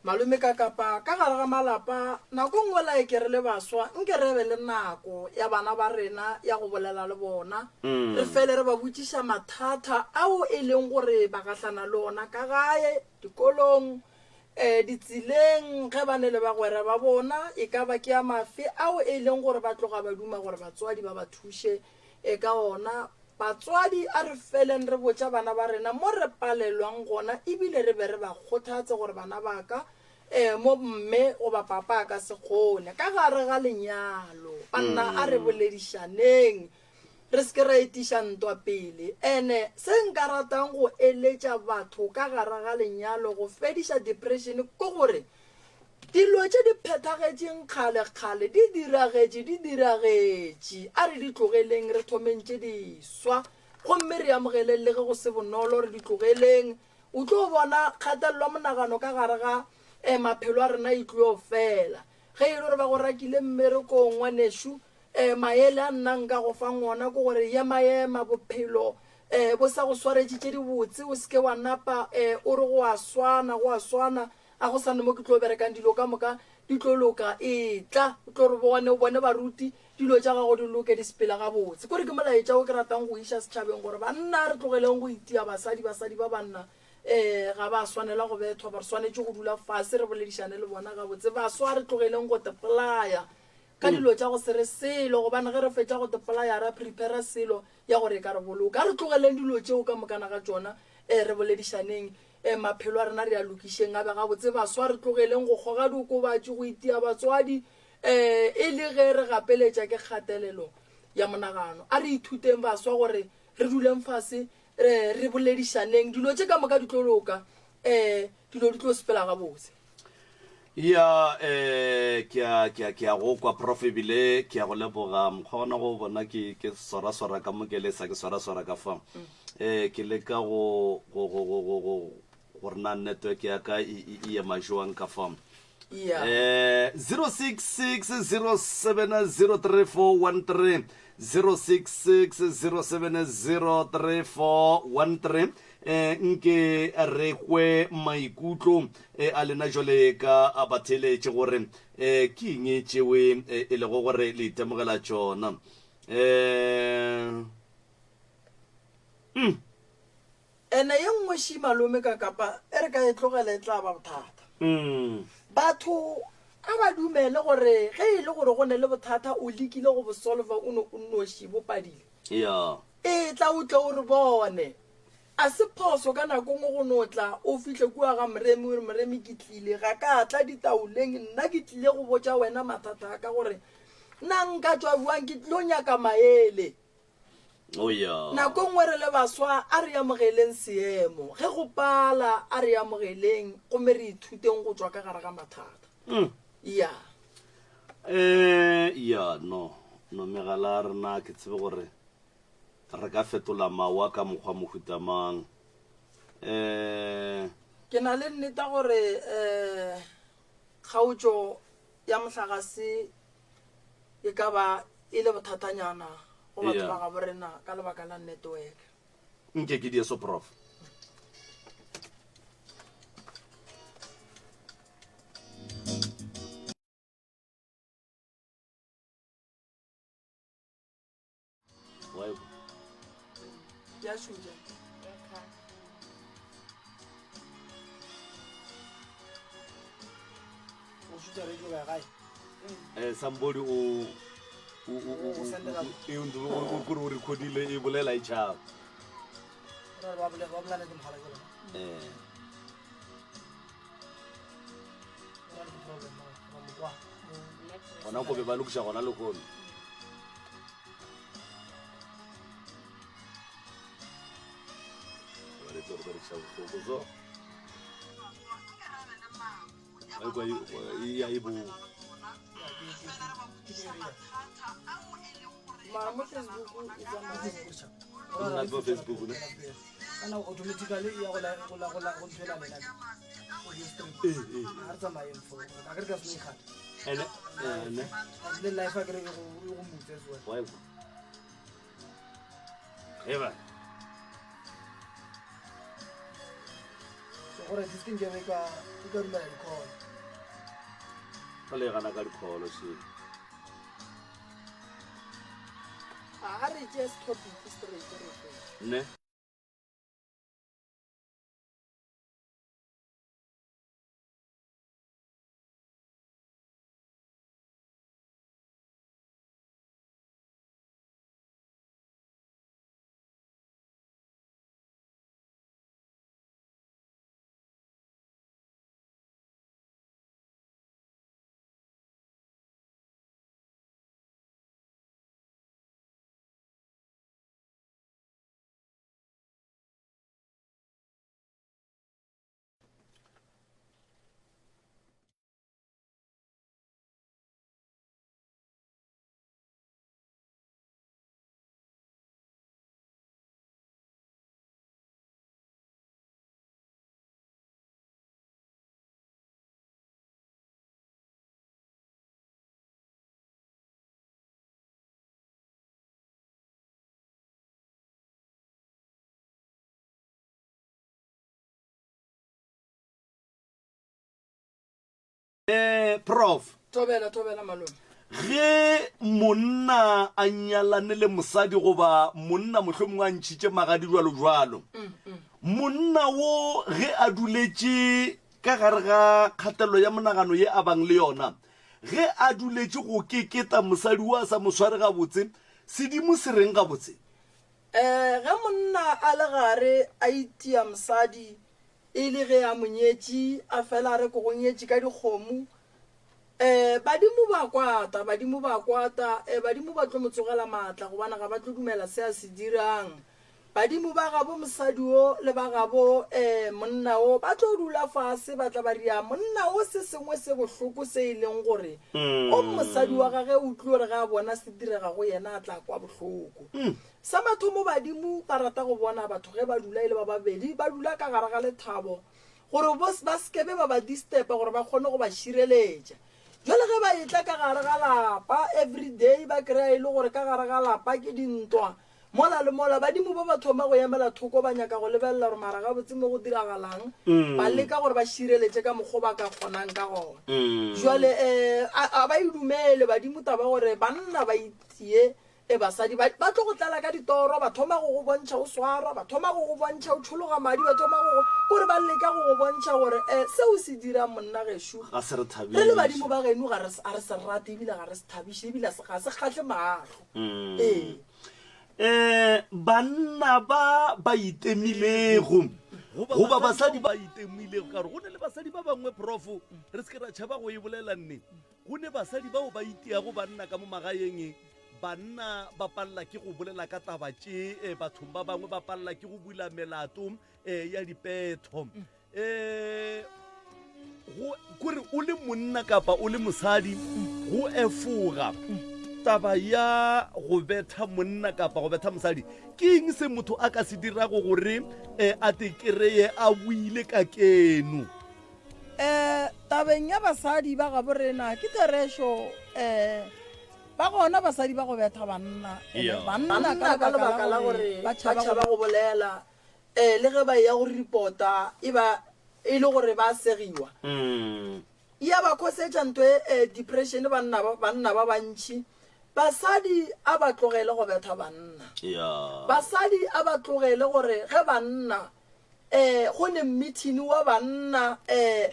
malome ka kapa ka gare ga malapa nako nngwe like re le baswa nke re be le nako ya bana ba rena ya go bolela le bona Re fele re ba botšiša mathata ao e leng gore ba gahlana le ona ka gae, dikolong, ditseleng, ge ba ne le bagwera ba bona, e ka ba ke a mafe ao e leng gore ba tloga ba duma gore batswadi ba ba thuše ka ona. Batswadi, a re feleng re botša bana ba rena mo re palelwang gona e bile re be re ba kgothatse gore bana ba ka, mo mme goba papa a ka se kgone. Ka gare ga lenyalo, banna a re boledišaneng. Re se ke ra etiša ntwa pele. Ene se nka ratang go eletša batho ka gare ga lenyalo go fediša depression ke gore dilo tše di phethagetšeng kgale-kgale di diragetše, di diragetše. A re di tlogeleng re thomeng tše diswa gomme re amogeleng le ge go se bonolo re di tlogeleng. O tlo bona kgatelelo ya monagano ka gare ga maphelo a rena e tlo fela. Ge e le gore ba go rakile mmerekong ngwanešu, E, maele a nna nka go fang ona ke gore ema-ema, bophelo e, bo sa go swaretše tše dibotse, o se ke wa napa e, o re go a swana, go a swana, a go sa ne mo ke tlo berekang, dilo ka moka di tlo loka, etla o tlo re bone, o bone baruti, dilo tša gago di loke, di sepela gabotse. Kore ke molaetša wo ke ratang go iša setšhabeng gore banna re tlogeleng go itia basadi, basadi ba banna e, ga ba swanela go bethwa, ba re swanetše go dula fase re boledišane le bona gabotse. Baswa re tlogeleng go tepolaya ka dilo tša go se re selo, gobane ge re fetša go depolaya ra prepara selo ya gore e ka re boloka. A re tlogeleng dilo tšeo ka mokana ga tšona, e, re boledišaneng, e, maphelo a rena re a lokišeng a be gabotse. Baswa, re tlogeleng go kgoga diokobatši, go itia batswadi, e, e le ge re gapeletša ke kgatelelo ya monagano. A re ithuteng, baswa, gore re duleng fase, re, re boledišaneng. Dilo tše ka moka di tlo loka, e, dilo di tlo sepela gabotse. Ya, eh, ke a, ke a, ke a go kwa, Prof, ebile ke a go leboga. Mokgwa gona go bona ke, ke swaraswara ka mo ke lesa, ke swaraswara ka fa. Eh, ke leka go, go, go, go, go, go, gore na network ya ka e, e, e ema jwang ka fa. Yeah. Eh, 0660703413, 0660703413. Eh, nke re kwe maikutlo eh, a lena jwale ka a batheeletše gore eh, ke eng tšewe eh, e lego gore le itemogela tšona. Eh, mm. Ene ye nngwe ši malome ka kapa e re ka e tlogela e tla ba bothata. Mm. Batho a ba dumele gore ge e le gore go ne le bothata o lekile go bo solva o no o nnoši bo padile. Yeah. Etla o tle o re bone. A se phoso ka nako nngwe go no tla o fihle kua ga Moremi o re, Moremi ke tlile, ga ka tla ditaoleng, nna ke tlile go botša wena mathata a ka gore na nka tšwa bjang, ke tlilo nyaka maele. Oh yeah. Nako nngwe re le baswa a re amogeleng seemo. Ge go pala a re amogeleng gomme re ithuteng go tšwa ka gare ga mathata. Yeah. Eh, ya no no megala ya rena ke tsebe gore re ka fetola mawa ka mokgwa mohuta mang. Eh, Ke na le nneta gore eh kgaotšo ya mohlagase e ka ba e le bothatanyana go batho Yeah. ba gabo rena ka lebaka la network. Nke ke dieso prof. Wa e kwa? Ya šutša. Go šutha radio ba ya gae. Eh, somebody o o o o O sendela- e o kore o recordile e bolela e tšhaba. Ba ba bolela ba bolela le mogala ke lona. Eh. Ba le problem ba ba mo kwa. Gona ko be ba lokiša gona lehono. Ba re tlo re berekiša bohloko so. Ba kwa e ya e bo. Mara mo Facebook e tsamaya. Nna mo Facebook ne. Kana automatically e ya go la go la go la go ntshwela lena. Audio stream. Eh eh. Ha re tsamayeng fo. A ke re ka se no ikgata. Ene ene. Le life a ke re e go e go mutse as well. Wa e kwa. Eba. So gore this thing ke be ka e ka dumela di-call. Ba le gana ka di-call she. A re tšee topic straight re fe. Ne. Eh, Prof. Thobela, thobela malome. Ge monna a nyalane le mosadi goba monna mohlomongwe a ntšhitše magadi jwalo jwalo, monna wo ge a duletše ka gare ga kgatelelo ya monagano ye a bang le yona, ge a duletše go keketa mosadi wo a sa mo sware gabotse, sedimo se reng gabotse? Eh, ge monna a le gare a itia mosadi E le ge a mo nyetše, a fela a re ke go nyetše ka dikgomo. E, badimo ba kwata, badimo ba kwata, e, badimo ba tlo mo tsogela maatla gobane ga ba tlo dumela se a se dirang. Badimo ba gabo mosadi wo le ba gabo e, monna wo ba tlo dula fase ba tla ba ria monna wo se sengwe se bohloko se e leng gore o mosadi wa gage o tlo re ge a bona se direga go yena a tla kwa bohloko. Sa mathomo badimo ba rata go bona batho ge ba dula e le ba babedi, ba dula ka gare ga lethabo gore ba se ke be ba ba disturba gore ba kgone go ba šireletša. Jwale ge ba etla ka gare ga lapa everyday ba kry-a e le gore ka gare ga lapa ke dintwa mola le mola, badimo ba ba thoma go emela thoko ba nyaka go lebelela gore mara gabotse mo go diragalang, ba leka gore ba šireletše ka mokgo ba ka kgonang ka gona. Jwale um a ba e dumele badimo taba gore banna ba itie E, basadi ba, ba tlo go tlala ka ditoro, ba thoma go go bontšha o swarwa, ba thoma go go bontšha o tšhologa madi, ba thoma go go, kore ba leka go go bontšha gore e, se o se dirang monna gešo, Ga se re re le thabiše. badimo ba geno ga re, ga re se rate ebile ga re se thabiše ebile ga se kgahle mahlo. Ee. E, banna ba ba itemilego goba basadi ba itemilego, ka gore go ne le basadi ba bangwe, Prof, re se ke ra tšhaba go e bolela nne, Go ne basadi bao ba itiago banna ka mo magaeng. Banna ba palela ke go bolela ka taba tše eh, bathong ba bangwe, ba palela ke go bula melato eh, ya dipetho. Eh, go kore o le monna kapa o le mosadi go efoga taba ya go betha monna kapa go betha mosadi ke eng se motho a ka se dirago gore eh, a te kereye a buile ka keno Um tabeng ya basadi ba gabo rena ke therešo um ba gona basadi ba go betha banna Yeah. banna ka lebaka la gore ba tšhaba go bolela um le ge ba eya go reporta e ba e le gore ba segiwa Mm. ya ba khosetša nto e eh, depression banna ba banna ba bantši basadi a ba tlogele go betha banna Yeah. basadi a ba tlogele gore ge banna um go ne mmithini wa banna um.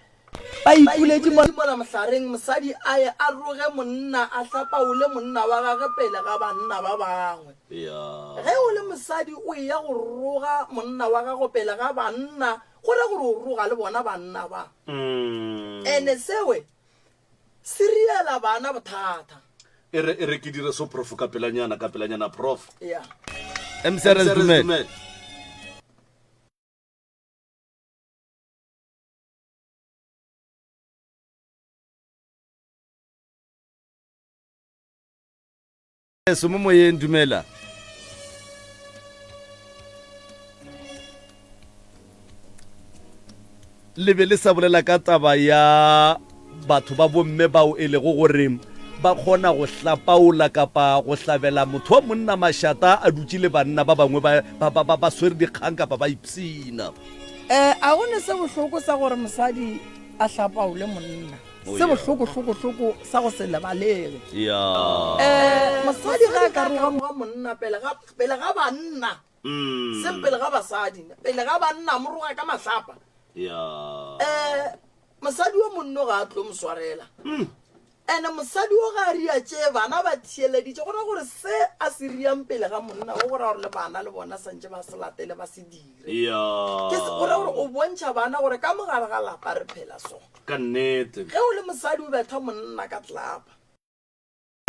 Ba ikuletše mola mohlareng, mosadi a ye a roge monna, a hlapaole monna wa gagwe pele ga banna ba bangwe. Ge o le mosadi o eya go roga monna wa gago pele ga banna, go ra gore o roga le bona banna ba. Ene sewe se riela bana bothata. E re, e re ke dire so prof ka pelanyana, ka pelanyana prof. Ya. MCRS dumela. So mo moyeng dumela. Le be le sa bolela ka taba ya batho ba bomme bao e lego gore ba kgona go hlapaola kapa go hlabela motho wa monna mašata a dutše le banna ba bangwe ba, ba, ba, ba, ba swere dikgang kapa ba ipshina. Eh, a go ne se bohloko sa gore mosadi a hlapaole monna. Oh, Se yeah. bohloko hloko hloko sa go se lebalege. Yeah. Eh, mosadi ga a ka roga monna pele ga pele ga banna. Mm. Seng pele ga basadi, pele ga banna a mo roga ka mahlapa. Yeah. Eh, mosadi wa monno ga a tlo mo swarela. Mm. Ene mosadi o ga a ria tše bana ba theeleditše, go ra gore se a se riang pele ga monna o go ra gore le bana le bona santše ba se latele ba se dire. Yeah. Ke se, go ra gore o bontšha bana gore ka mogare ga lapa re phela so. Ka nnete. Ge o le mosadi o betha monna ka tlelapa.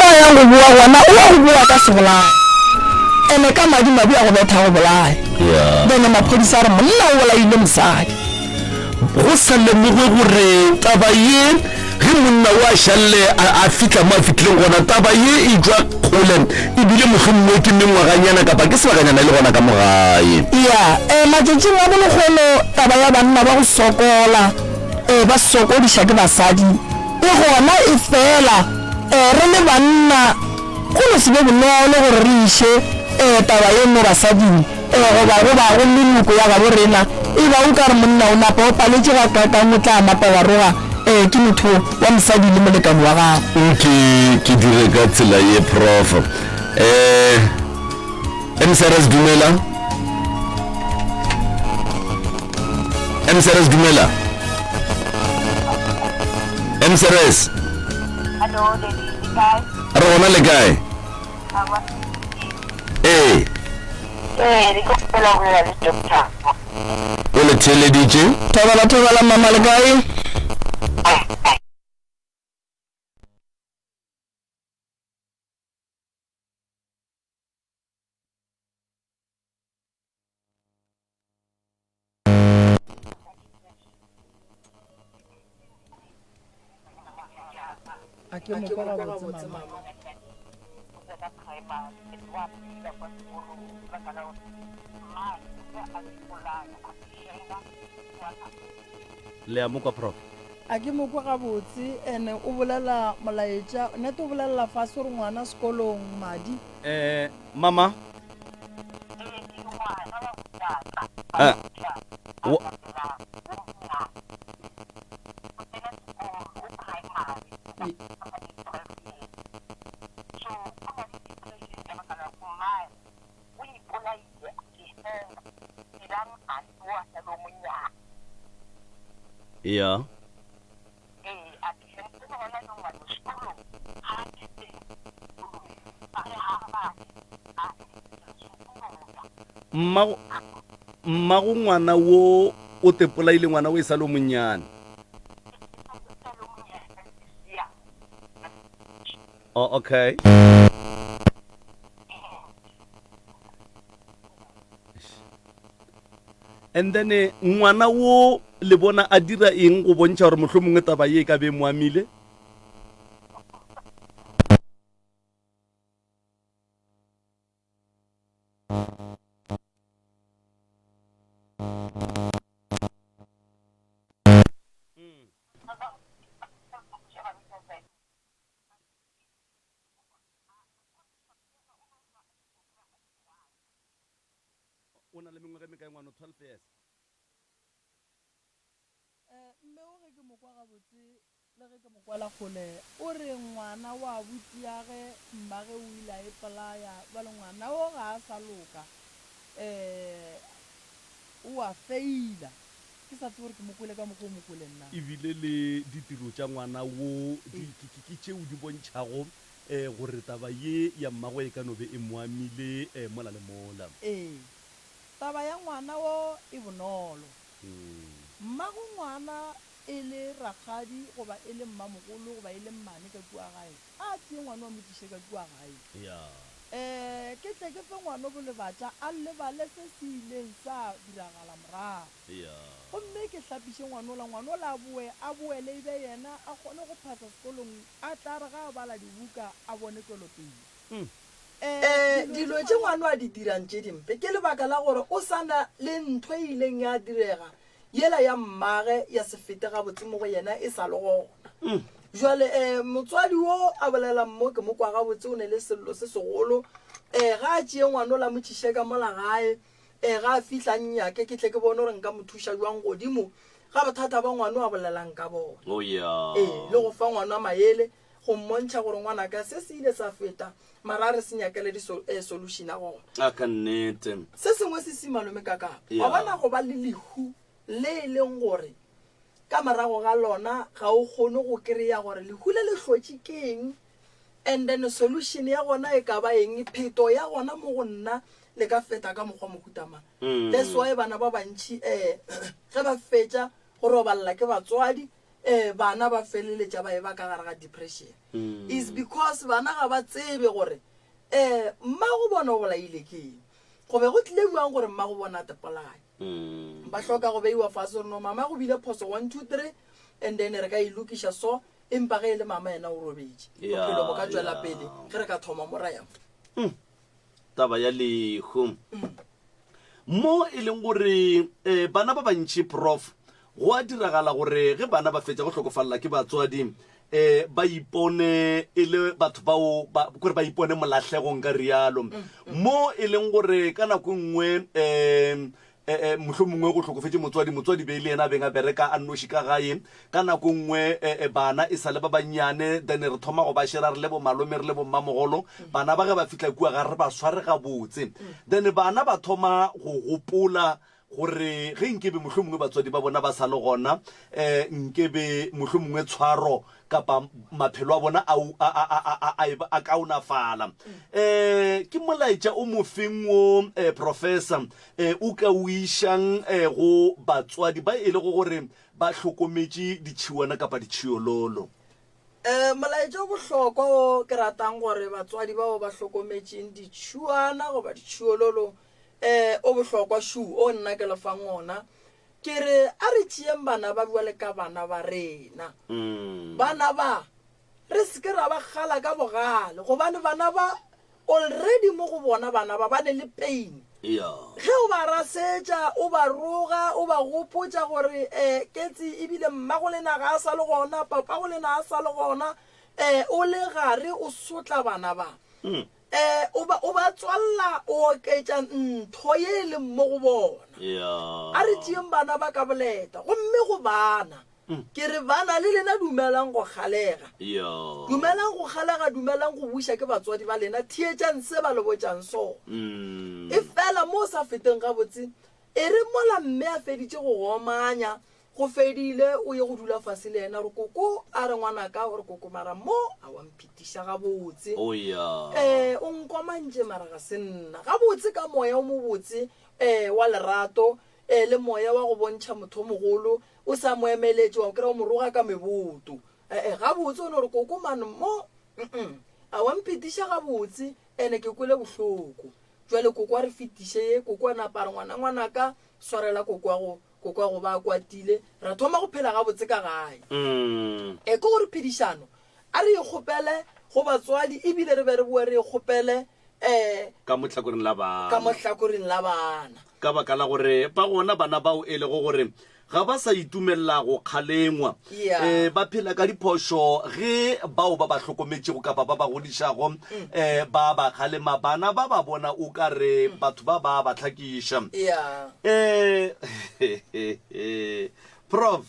Mo a yang go bowa gona o ya go bowa ka sebolaya ene ka madi mabi a go betha go bolaya then maphodisa a re monna o bolaile mosadi. Go sa lemogwe gore taba ye ge monna o a šalle a fihla mo a fihlileng gona taba ye e tšwa kgole ebile mohlomongwe ke mengwaganyana kapa ke sebakanyana e le gona ka mo gae. Ya, eh matšatšing a bolekgono taba ya banna ba go sokola eh ba sokodiša ke basadi e gona efela eh re le banna go no se be bonolo gore re iše eh taba ye mo basading eh goba go ba go meloko ya gabo rena e ba o ka re monna o napa o paletše gakaakang o tla napa wa roga eh ke motho wa mosadi le molekane wa gago. Nke ke dire ka tsela ye Prof. Eh MCRS dumela. MCRS dumela. MCRS. Hello, Daddy, le kae? Re gona le kae? Awa. Ee. Ee, re kgopela go bolela le doctor. O le theeleditše? Thobela thobela mama le kae? A ke mo kwa gabotse mama. Le a mo kwa prof? A ke mo kwa gabotse ene o bolela molaetša nete o bolelela fase gore ngwana sekolong madi. Eh mama Eh, wa- ya Mmago, mmago ngwana wo o te polaile ngwana o e sa le o monnyane. Oh, okay. And then eh, ngwana wo le bona a dira eng go bontšha gore mohlomongwe taba ye e ka be e mo amile? O na le mengwaga e mekae ngwano? 12 years. Eh, mme o ge ke mo kwa gabotse le ge ke mo kwela kgole, o re ngwana wa abuti-age mmage o ile a ipolaya, bjale ngwana o ga a sa loka, eh, o a feila. Ke sa tsebe gore ke mo kwele ka mokgwa o mo kweleng na. Ebile le ditiro tša ngwana wo di, ke, ke, ke tšeo di bontšhago eh, gore taba ye ya mmagwe e ka no be e mo amile eh, mola le mola. Ee, taba ya ngwana wo e bonolo. Mmago ngwana e le rakgadi goba e le mmamogolo goba e le mmane ka kua gae, a tšee ngwano a mo tliše ka kua gae. Um ke tle ke fe ngwano bolebatša a lebale se se ileng sa diragala morago. Gomme ke hlapiše ngwanola, ngwanola a boe, a boele e be yena a kgone go phasa sekolong, a tla re ga a bala dibuka a bone tšwelopele. Um dilo tše ngwano a di dirang tše dimpe ke lebaka la gore o sa na le ntho e ileng ya direga yela ya mmage ya se fete gabotse mo go yena e sa le gona. Jwale um motswadi wo a bolelang mo ke mo kwa gabotse o ne le sello se segolo. Um ga a tšee ngwanola a mo tšiše ka mola gae, um ga a fihla a nnyake ke tle ke bone gore nka mo thuša jwang godimo ga bothata ba ngwano a bolelang ka bona. Oh yeah. Ee, le go fa ngwana maele go mmontšha gore ngwanaka se se ile sa feta mara a re se nyakele di-solution a gona. A ka nnete. Se sengwe se si malome ka kapa. Wa bona go ba le lehu le e leng gore ka morago ga lona ga o kgone go kry-a gore lehu le le hlotše ke eng and then solution ya gona e ka ba eng, pheto ya gona mo go nna le ka feta ka mokgwa mohuta mang. That's why bana ba bantši um ge ba fetša go robalela ke batswadi um bana ba feleletša ba e ba ka gare ga depression. Is because bana ga ba tsebe gore um mmago bona o bolaile ke eng, go be go tlile bjang gore mmago bona a tepolaye. Ba hloka go beiwa fase gore no mama go bile phoso 1 2 3 and then re ka e lokiša so, empa ge e le mama yena o robetše. Bophelo bo ka tšwela pele ge re ka thoma mo ra ya mo. Taba ya lehu. Mo e leng gore um bana ba bantši prof go a diragala gore ge bana ba fetša go hlokofalela ke batswadi um ba ipone e le batho bao ba kore ba ipone molahlegong ka rialo mo e leng gore ka nako e nngwe um E-e, mohlomongwe go hlokofetše motswadi, motswadi be e le yena a beng a bereka a nnoši ka gae. Ka nako nngwe, e-e, bana e sa le ba bannyane, then re thoma go ba šera re le bomalome, re le bommamogolo. Bana ba ge ba fihla kua ga re ba sware gabotse. Then bana ba thoma go gopola gore ge nkebe mohlomongwe batswadi ba bona ba sa le gona, um nkebe mohlomongwe tshwaro kapa maphelo a bona a, a, a, a, a, a, a kaonafala. Um ke molaetša o mofeng wo, um Professor, um o ka o išang um go batswadi ba e lego gore ba hlokometše ditšhiwana kapa ditšhiololo? Um molaetša o bohlokwa wo ke ratang gore batswadi bao ba hlokometšeng ditšhiwana goba ditšhiololo um o bohlokwa šu o nna ke le fang ona, ke re a re tšeeng bana ba bjale ka bana ba rena. Bana ba re se ke ra ba kgala ka bogale gobane bana ba Already mo go bona bana ba ba ne le pain. Ge o ba rasetša, o ba roga, o ba gopotša gore um Ketsi ebile mmago lena ga a sa le gona, papago lena ga a sa le gona, um o le gare o sotla bana ba. Um o ba o ba tswalla o oketša ntho ye e leng mo go bona. A re tšeeng bana ba ka boleta gomme go bana Ke re bana le lena dumelang go kgalega. Dumelang go kgalega, dumelang go buša ke batswadi ba lena, theetšang se ba le botšang sona. Efela mo o sa feteng gabotse, e re mola mme a feditše go go omanya, go fedile, o ye go dula fase le yena, o re, Koko, a re ngwanaka, o re, Koko, mara mo a wa mphetiša gabotse. Ee, o nkomantše mara ga se nna. Gabotse ka moya o mobotse, ee, wa lerato, ee, le moya wa go bontšha motho o mogolo, O sa mo emeletše, wa kry-a o mo roga ka meboto. E-e, gabotse o no re koko man mo, mm a wa mphetiša gabotse, ene ke kwele bohloko. Jwale koko a re fetiše ye, koko a napa a re ngwana ngwanaka swarela koko wa go, koko wa go ba a kwatile, ra thoma go phela gabotse ka gae. E ke gore phedišano a re e kgopele go batswadi ebile re be re boe re e kgopele um Ka mo hlakoreng la bana. Ka mo hlakoreng la bana. Ka baka la gore ba gona bana bao e lego gore ga ba sa itumelela go kgalengwa. Yeah. Eh, ba phela ka diphošo ge bao ba ba hlokometšego kapa ba ba godišago eh, ba ba kgalema. Bana ba ba bona o ka re batho ba ba ba hlakiša. Yeah. Eh, Prof,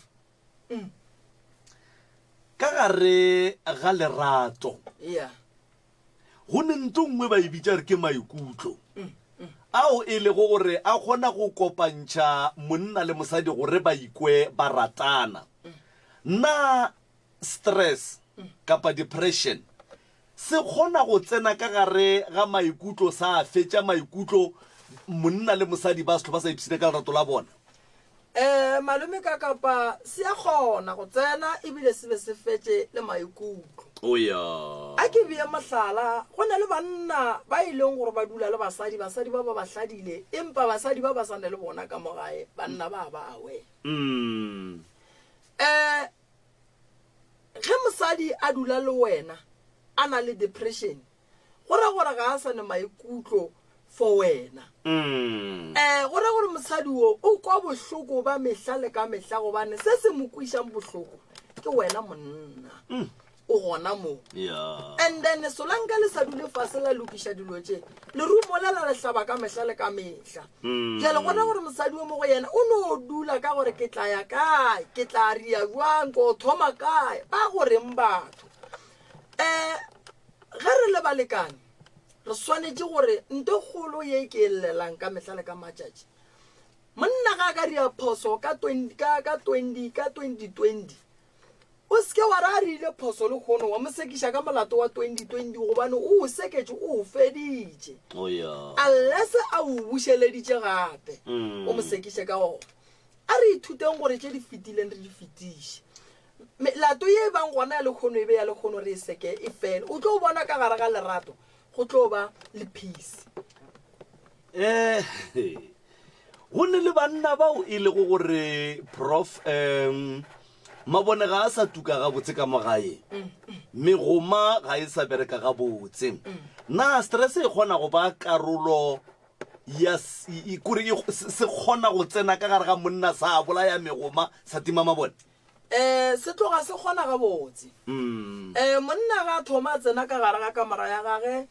ka gare ga lerato Yeah. Go ne nto nngwe ba e bitša re ke maikutlo. Ao e lego gore a kgona go kopantšha monna le mosadi gore ba ikwe ba ratana. Na stress kapa depression se kgona go tsena ka gare ga maikutlo sa fetša maikutlo monna le mosadi ba se hlwe ba sa ipshina ka lerato la bona? Ee, malome ka kapa se a kgona go tsena ebile se be se fetše le maikutlo. O ya. A ke bee mohlala, go na le banna ba e leng gore ba dula le basadi, basadi ba ba ba hladile, empa basadi ba ba sa na le bona ka mo gae, banna ba ba aware. Mm. Um ge mosadi a dula le wena a na le depression, go ra gore ga a sa ne maikutlo for wena. Mm. Eh, go ra gore mosadi wo o kwa bohloko ba mehla le ka mehla gobane se se mo kwišang bohloko ke wena monna. Mm. O gona mo. Yeah. And then solanka le sa dule fase la lokiša dilo tše, lerumo le la le hlaba ka mehla le ka mehla. Mm. Bjale gona gore mosadi o mo go yena o no dula ka gore ke tla ya kae, ke tla ria jwang, ko thoma kae, ba goreng batho. Um ge re le balekane re swanetše gore nto kgolo ye ke e llelang ka mehla le ka matšatši monna ga a ka ria phoso ka 20 ka ka 20 ka 2020 o seke wa re a riile phoso le kgono wa mo sekiša ka molato wa 2020 gobane o o seketše o o feditše Oh yeah. unless a o bušeleditše gape Mm. o mo sekiše ka ona A re ithuteng gore tše di fetileng re di fetiše. Melato ye e bang gona ya lekgono e be ya lekgono re e seke e fele. O tlo bona ka gare ga lerato go tlo ba le peace. Eh, go ne le banna bao e lego gore prof um mabone ga a sa tuka gabotse ka mo gae megoma ga e sa bereka gabotse na stress e kgona go ba karolo ya kore se kgona go tsena ka gare ga monna sa bolaya megoma sa tima mabone? Um se tloga se kgona gabotse. Mm. Um monna ga a thoma a tsena ka gare ga kamora ya gage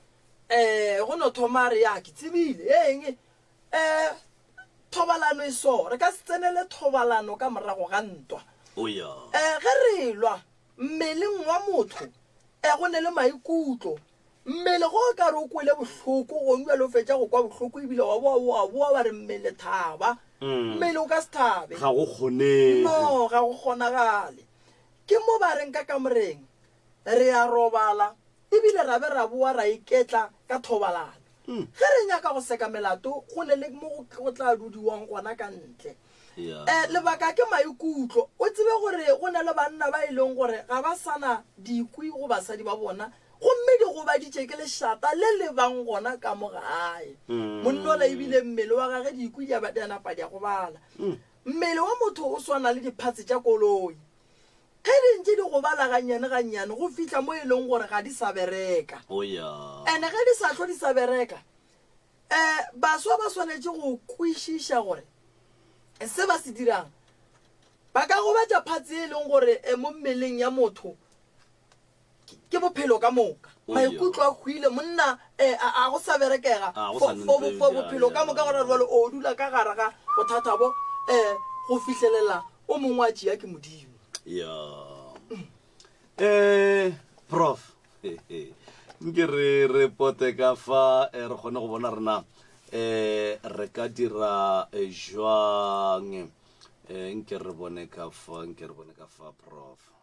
um go no thoma a re ya ke tsebile eng um thobalano e so re ka se tsenele thobalano ka morago ga ntwa. Oh ya. Um ge re lwa mmeleng wa motho um go ne le maikutlo Mmele go o ka re o kwele bohloko, gong bjale o fetša go kwa bohloko ebile wa boa wa boa wa re mmele thaba. Mmele o ka se thabe. Ga go kgonege. No, ga go kgonagale. Ke mo ba reng ka kamoreng re a robala ebile ra be ra boa ra iketla ka thobalano. Ge re nyaka go seka melato go ne le mo go tla dudiwang gona ka ntle. Yeah. Um lebaka ke maikutlo. O tsebe gore go na le banna ba e leng gore ga ba sa na dikwi go basadi ba bona Gomme di gobaditše ke lešata le le bang gona ka mo gae. Monna ola ebile mmele wa gage dikwi di a ba di a napa di a gobala. Mmele wa motho o swana le diphatse tša koloi. Ge di ntše di gobala gannyane gannyane go fihla mo e leng gore ga di sa bereka. Oh ya. Ene ge di sa hlo di sa bereka, um baswa ba swanetše go kwešiša gore se ba se dirang ba ka gobatša phatse e leng gore e mo mmeleng ya motho ke bophelo ka moka Oh, maikutlo a hwile monna eh, a a go sa berekega A go for sa nne for ntse, for ya, bophelo ya. ka moka gona jwale o dula ka gare ga bothata bo um go fihlelela o mongwe a tšea ke modimo ya eh prof nke re re pote ka fa eh, re kgone go bona rena eh re ka dira eh, jwang eh nke re bone ka fa nke re bone ka fa prof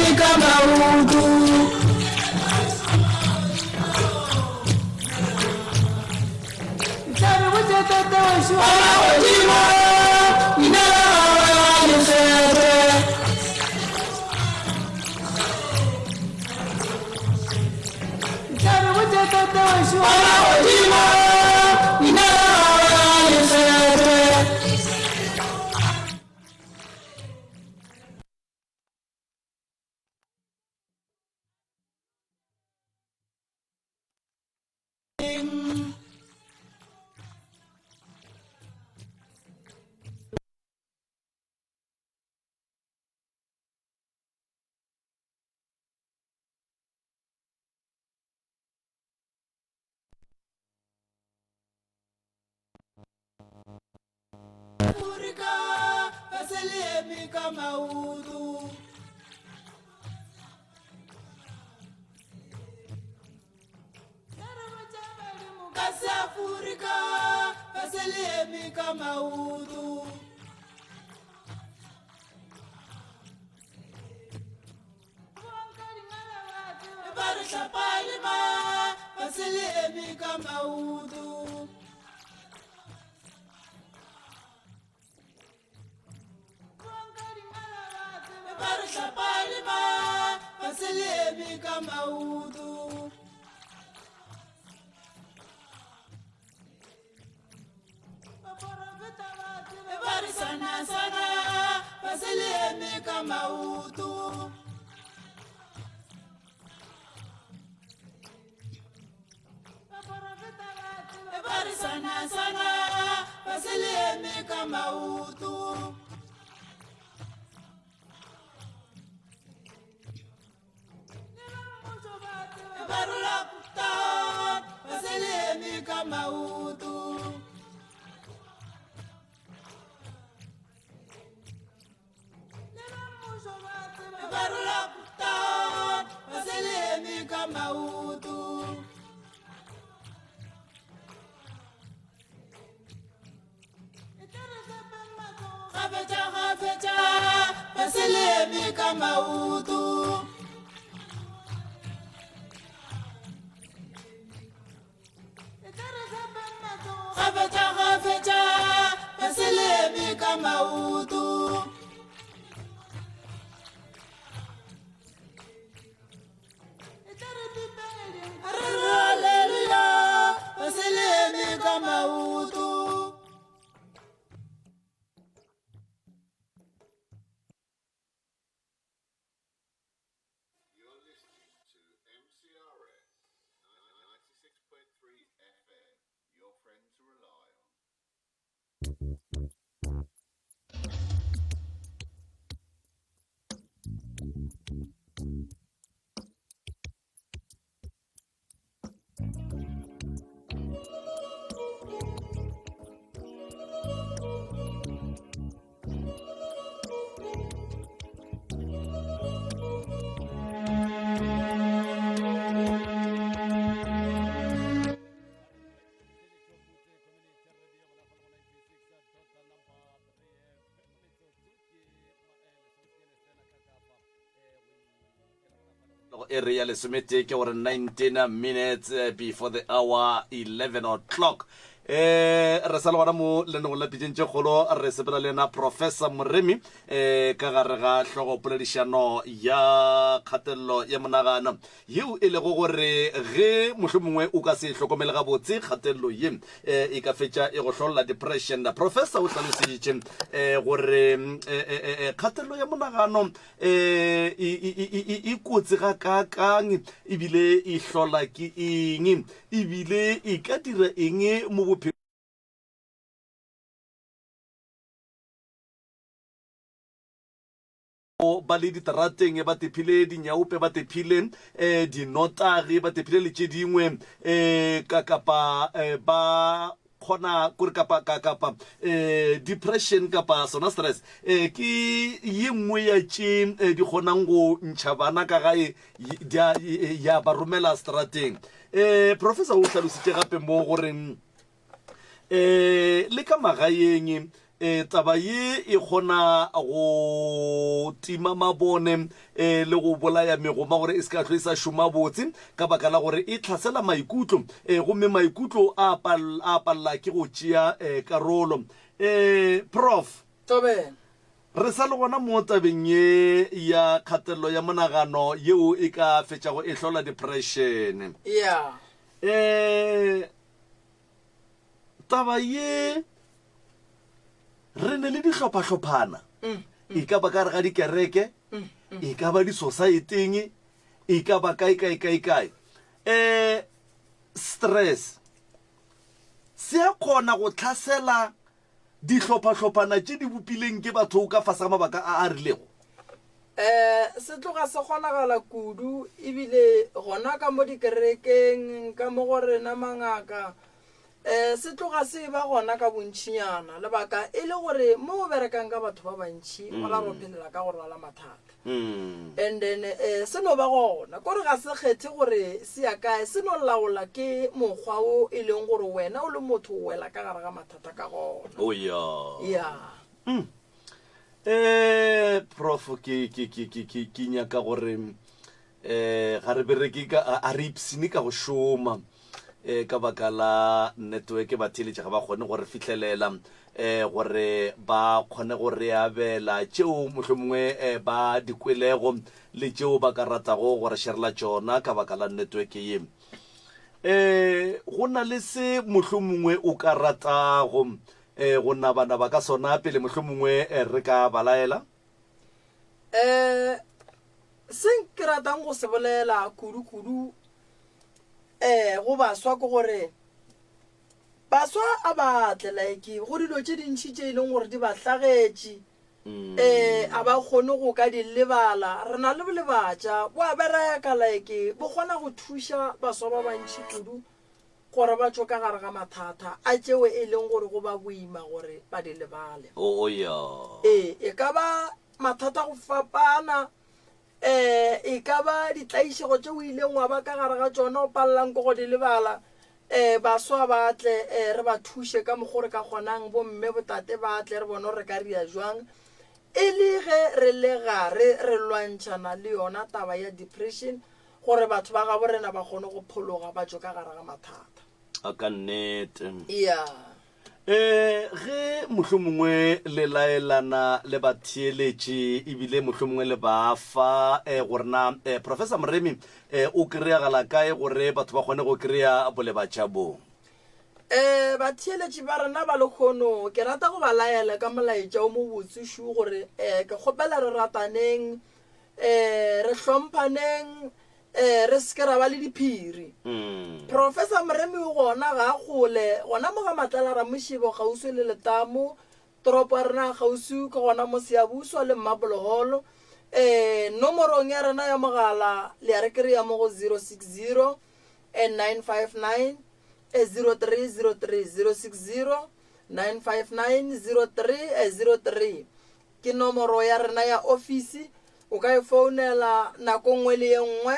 eme ka maoto. Tla re botše tate wešo wa magodimo leina la gagwe ga le kgethwe. Tla re botše tate wešo wa magodimo leina la gagwe ga le kgethwe. Afrika ba se le eme ka maoto. Ka se Afrika ba se le eme ka maoto. Ba re hlapa le ma ba se le eme ka maoto. Ba re hlapa le ma ba se le eme ka maoto. Ba re sana sana ba se le eme ka maoto. Ba re sana sana ba se le eme ka maoto. Ba re lockdown ba se le eme ka maoto. Ba re lockdown ba se le eme ka maoto. Gafetša gafetša ba se le eme ka maoto. Gafetša gafetša ba se le eme ka maoto. Re re haleluya ba se le eme ka maoto. You're listening to MCRS 96.3 FM, your friend to rely on. Iri ya lesometee ke gore 19 minutes eh, before the hour 11 o'clock. Eh re sa le gona mo lenegong la pitšeng tše kgolo re sepela le yena Professor Moremi eh ka gare ga hlogo poledišano ya kgatelelo ya monagano yeo e lego gore ge mohlomongwe o ka se e hlokomele gabotse kgatelelo ye eh, e ka fetša e go hlolla depression. Professor o hlalositše eh, gore eh, eh, eh, kgatelelo ya monagano eh, e, e, e, e, e kotsi gakaakang ebile e hlola ke eng ebile e ka dira eng mo bophelong ba le diterateng ba tephile dinyaope ba tephile um dinotagi ba tephile le tše dingwe um ka kapa um ba kgona kore kapa ka kapa um depression kapa sona stress um ke ye nngwe ya tše di kgonang go ntšha bana ka gae ya ba romela strateng. Um professor o hlalositše gape mo gore um le ka magaeng. E, taba ye e kgona go tima mabone e, le go bolaya megoma gore e se ka hlwe e sa šoma botse ka baka la gore e tlhasela maikutlo e, gomme maikutlo a pal, a palela ke go tšea e, karolo. E, Prof. Thobela. Re sa le gona mo tabeng ye ya kgatelelo ya monagano yeo e ka fetšago e hlola depression. Yeah. E, taba ye re ne le dihlopha-hlophana e ka ba ka gare ga dikereke e ka ba disosaeteng e ka ba kae kae kae kae um stress se a kgona go tlhasela dihlopha-hlophana tše di bopileng ke batho ka fase ga mabaka a a rilego Um se tloga se kgonagala kudu ebile gona ka mo dikerekeng ka mo go rena mangaka um se tloga se ba gona ka bontšhinyana lebaka e le gore mo o berekang ka batho ba bantšhi go la go phelela ka go rwala mathata and then um se no ba gona kore ga se kgethe gore se ya kae se no laola ke mokgwa o e leng gore wena o le motho o wela ka gare ga mathata ka gona oh ya ya Eh, prof ke ke ke ke ke ke nyaka gore eh ga re bereke ka a re ipsine ka go šoma eh ka baka la network ba theeletša ga ba kgone go re fihlelela eh gore ba kgone go re abela tšeo mohlomongwe eh, ba di kwelego le tšeo ba ka ratago go re sherela tšona ka baka la network ye eh go na le se mohlomongwe o ka ratago E, go nabanaba ka sona pele mohlomongwe re ka ba laela? Um se ke ratang go se bolela kudu-kudu um go baswa ke gore baswa a ba tle like go dilo tše dintšhi tše e leng gore di ba hlagetše um a ba kgone go ka di lebala re na le bolebatša bo a bereka like bo kgona go thuša baswa ba bantšhi kudu gore ba tšwe ka gare ga mathata a tšeo e leng gore go ba boima gore ba di lebale. Oh, ya. Ee, e ka ba mathata go fapana, um e ka ba ditlaišego tše o ileng wa ba ka gare ga tšona o palelang ke go di lebala. Um baswa ba tle um re ba thuše ka mokgo re ka kgonang, bomme botate ba tle re bone gore re ka ria jwang. E le ge re le gare re lwantšhana le yona taba ya depression, gore batho ba gabo rena ba kgone go phologa ba tšwe ka gare ga mathata. A ka nnete. Ya. E, ge mohlomongwe le laelana le batheeletši ebile mohlomongwe le ba fa e, gore na e, Professor Moremi e, o kry-agala kae gore batho ba kgone go kry-a bolebatša bo? E, batheeletši ba rena ba lekgono ke rata go ba laela ka molaetša o mobotse šu gore e, ke kgopela re rataneng um re hlomphaneng um re seke ra ba le diphiri mm. professor moremi o gona ga a kgole gona mo ga matlala ramošebo kgauswi le letamo toropo ya rena kgauswi ke gona mo seabuswa le mmaboloholo um nomorong ya rena ya mogala le ya re kry-a mo go 060 959 0303 060 959 0303 Ke nomoro ya rena ya ofisi, o ka e founela nako nngwe le ye nngwe,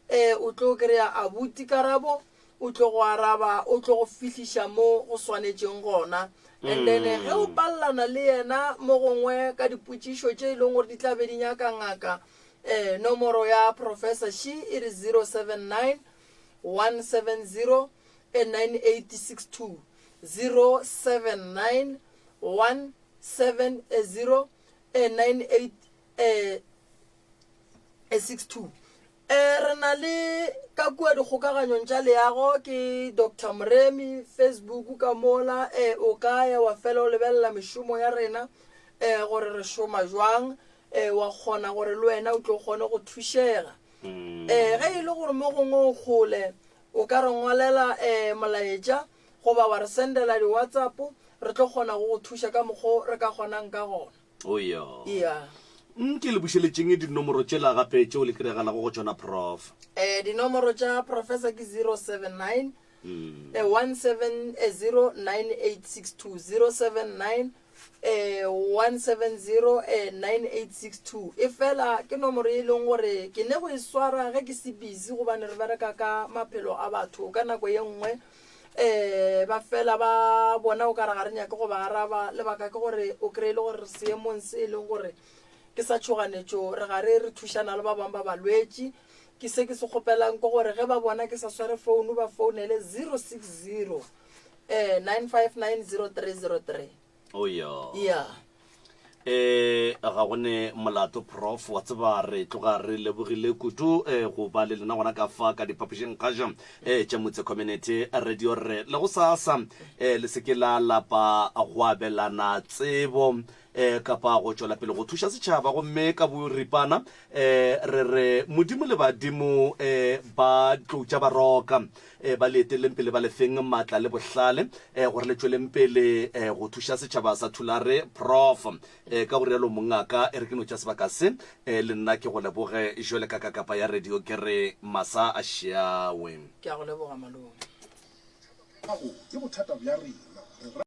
e, o tlo kry-a abuti Karabo, o tlo go araba, o tlo go fihliša mo go swanetšeng gona. And then ge o palelana le yena mo gongwe ka dipotšišo tše e leng gore di tla be di nyaka ngaka, e, nomoro ya Professor Shi e re 079 170 9862, 079 1 7 0 9 8 6 2 re na le ka kua dikgokaganyong tša leago ke Doctor Moremi Facebook ka mola um o ka ya wa fela o lebelela mešomo ya rena um gore re šoma jwang um wa kgona gore le wena o tlo kgone go thušega um ge e le gore mo gongwe o kgole o ka re ngwalela um molaetša goba wa re sendela di-WhatsApp, re tlo kgona go go thuša ka mokgo re ka kgonang ka gona. O yo. Yeah. Nke le bušeletšeng dinomoro tšela gape tšeo le kry-agalago go tšona, Prof. Eh, dinomoro tša Professor ke 079 eh, 170 9862, 079 eh, 170 eh, 9862. Efela ke nomoro e leng gore ke ne go e swara ge ke se busy gobane re bereka ka maphelo a batho ka nako ye nngwe. Um ba fela ba bona o ka re ga re nyake go ba araba, lebaka ke gore o kry-e le gore re seemong se e leng gore ke sa tšhoganetšo, re gare re thušana le ba bangwe ba balwetši. Ke se ke se kgopelang ke gore ge ba bona ke sa sware founu ba founele 060 eh 9590303. Oh yeah. Yeah. Eh ga go ne molato prof wa tseba re tloga re lebogile kudu eh go ba le lena gona ka fa ka diphapošing kgašo eh tša Motse Community Radio re le go sasa eh le se ke la lapa go abelana tsebo eh kapa go tšwela pele go thuša setšhaba gomme ka boripana eh re re Modimo le badimo eh ba tlou tša baroka eh ba le eteleleng pele ba le feng maatla le bohlale eh gore le tšweleng pele eh go thuša setšhaba sa Thulare Prof eh ka go rialo mongaka e re ke no tša sebaka se eh le nna ke go leboge jwale ka kakapa ya radio ke re masa a šiawe. Ke a go leboga malome. Gago ke bothata bja rena. Re.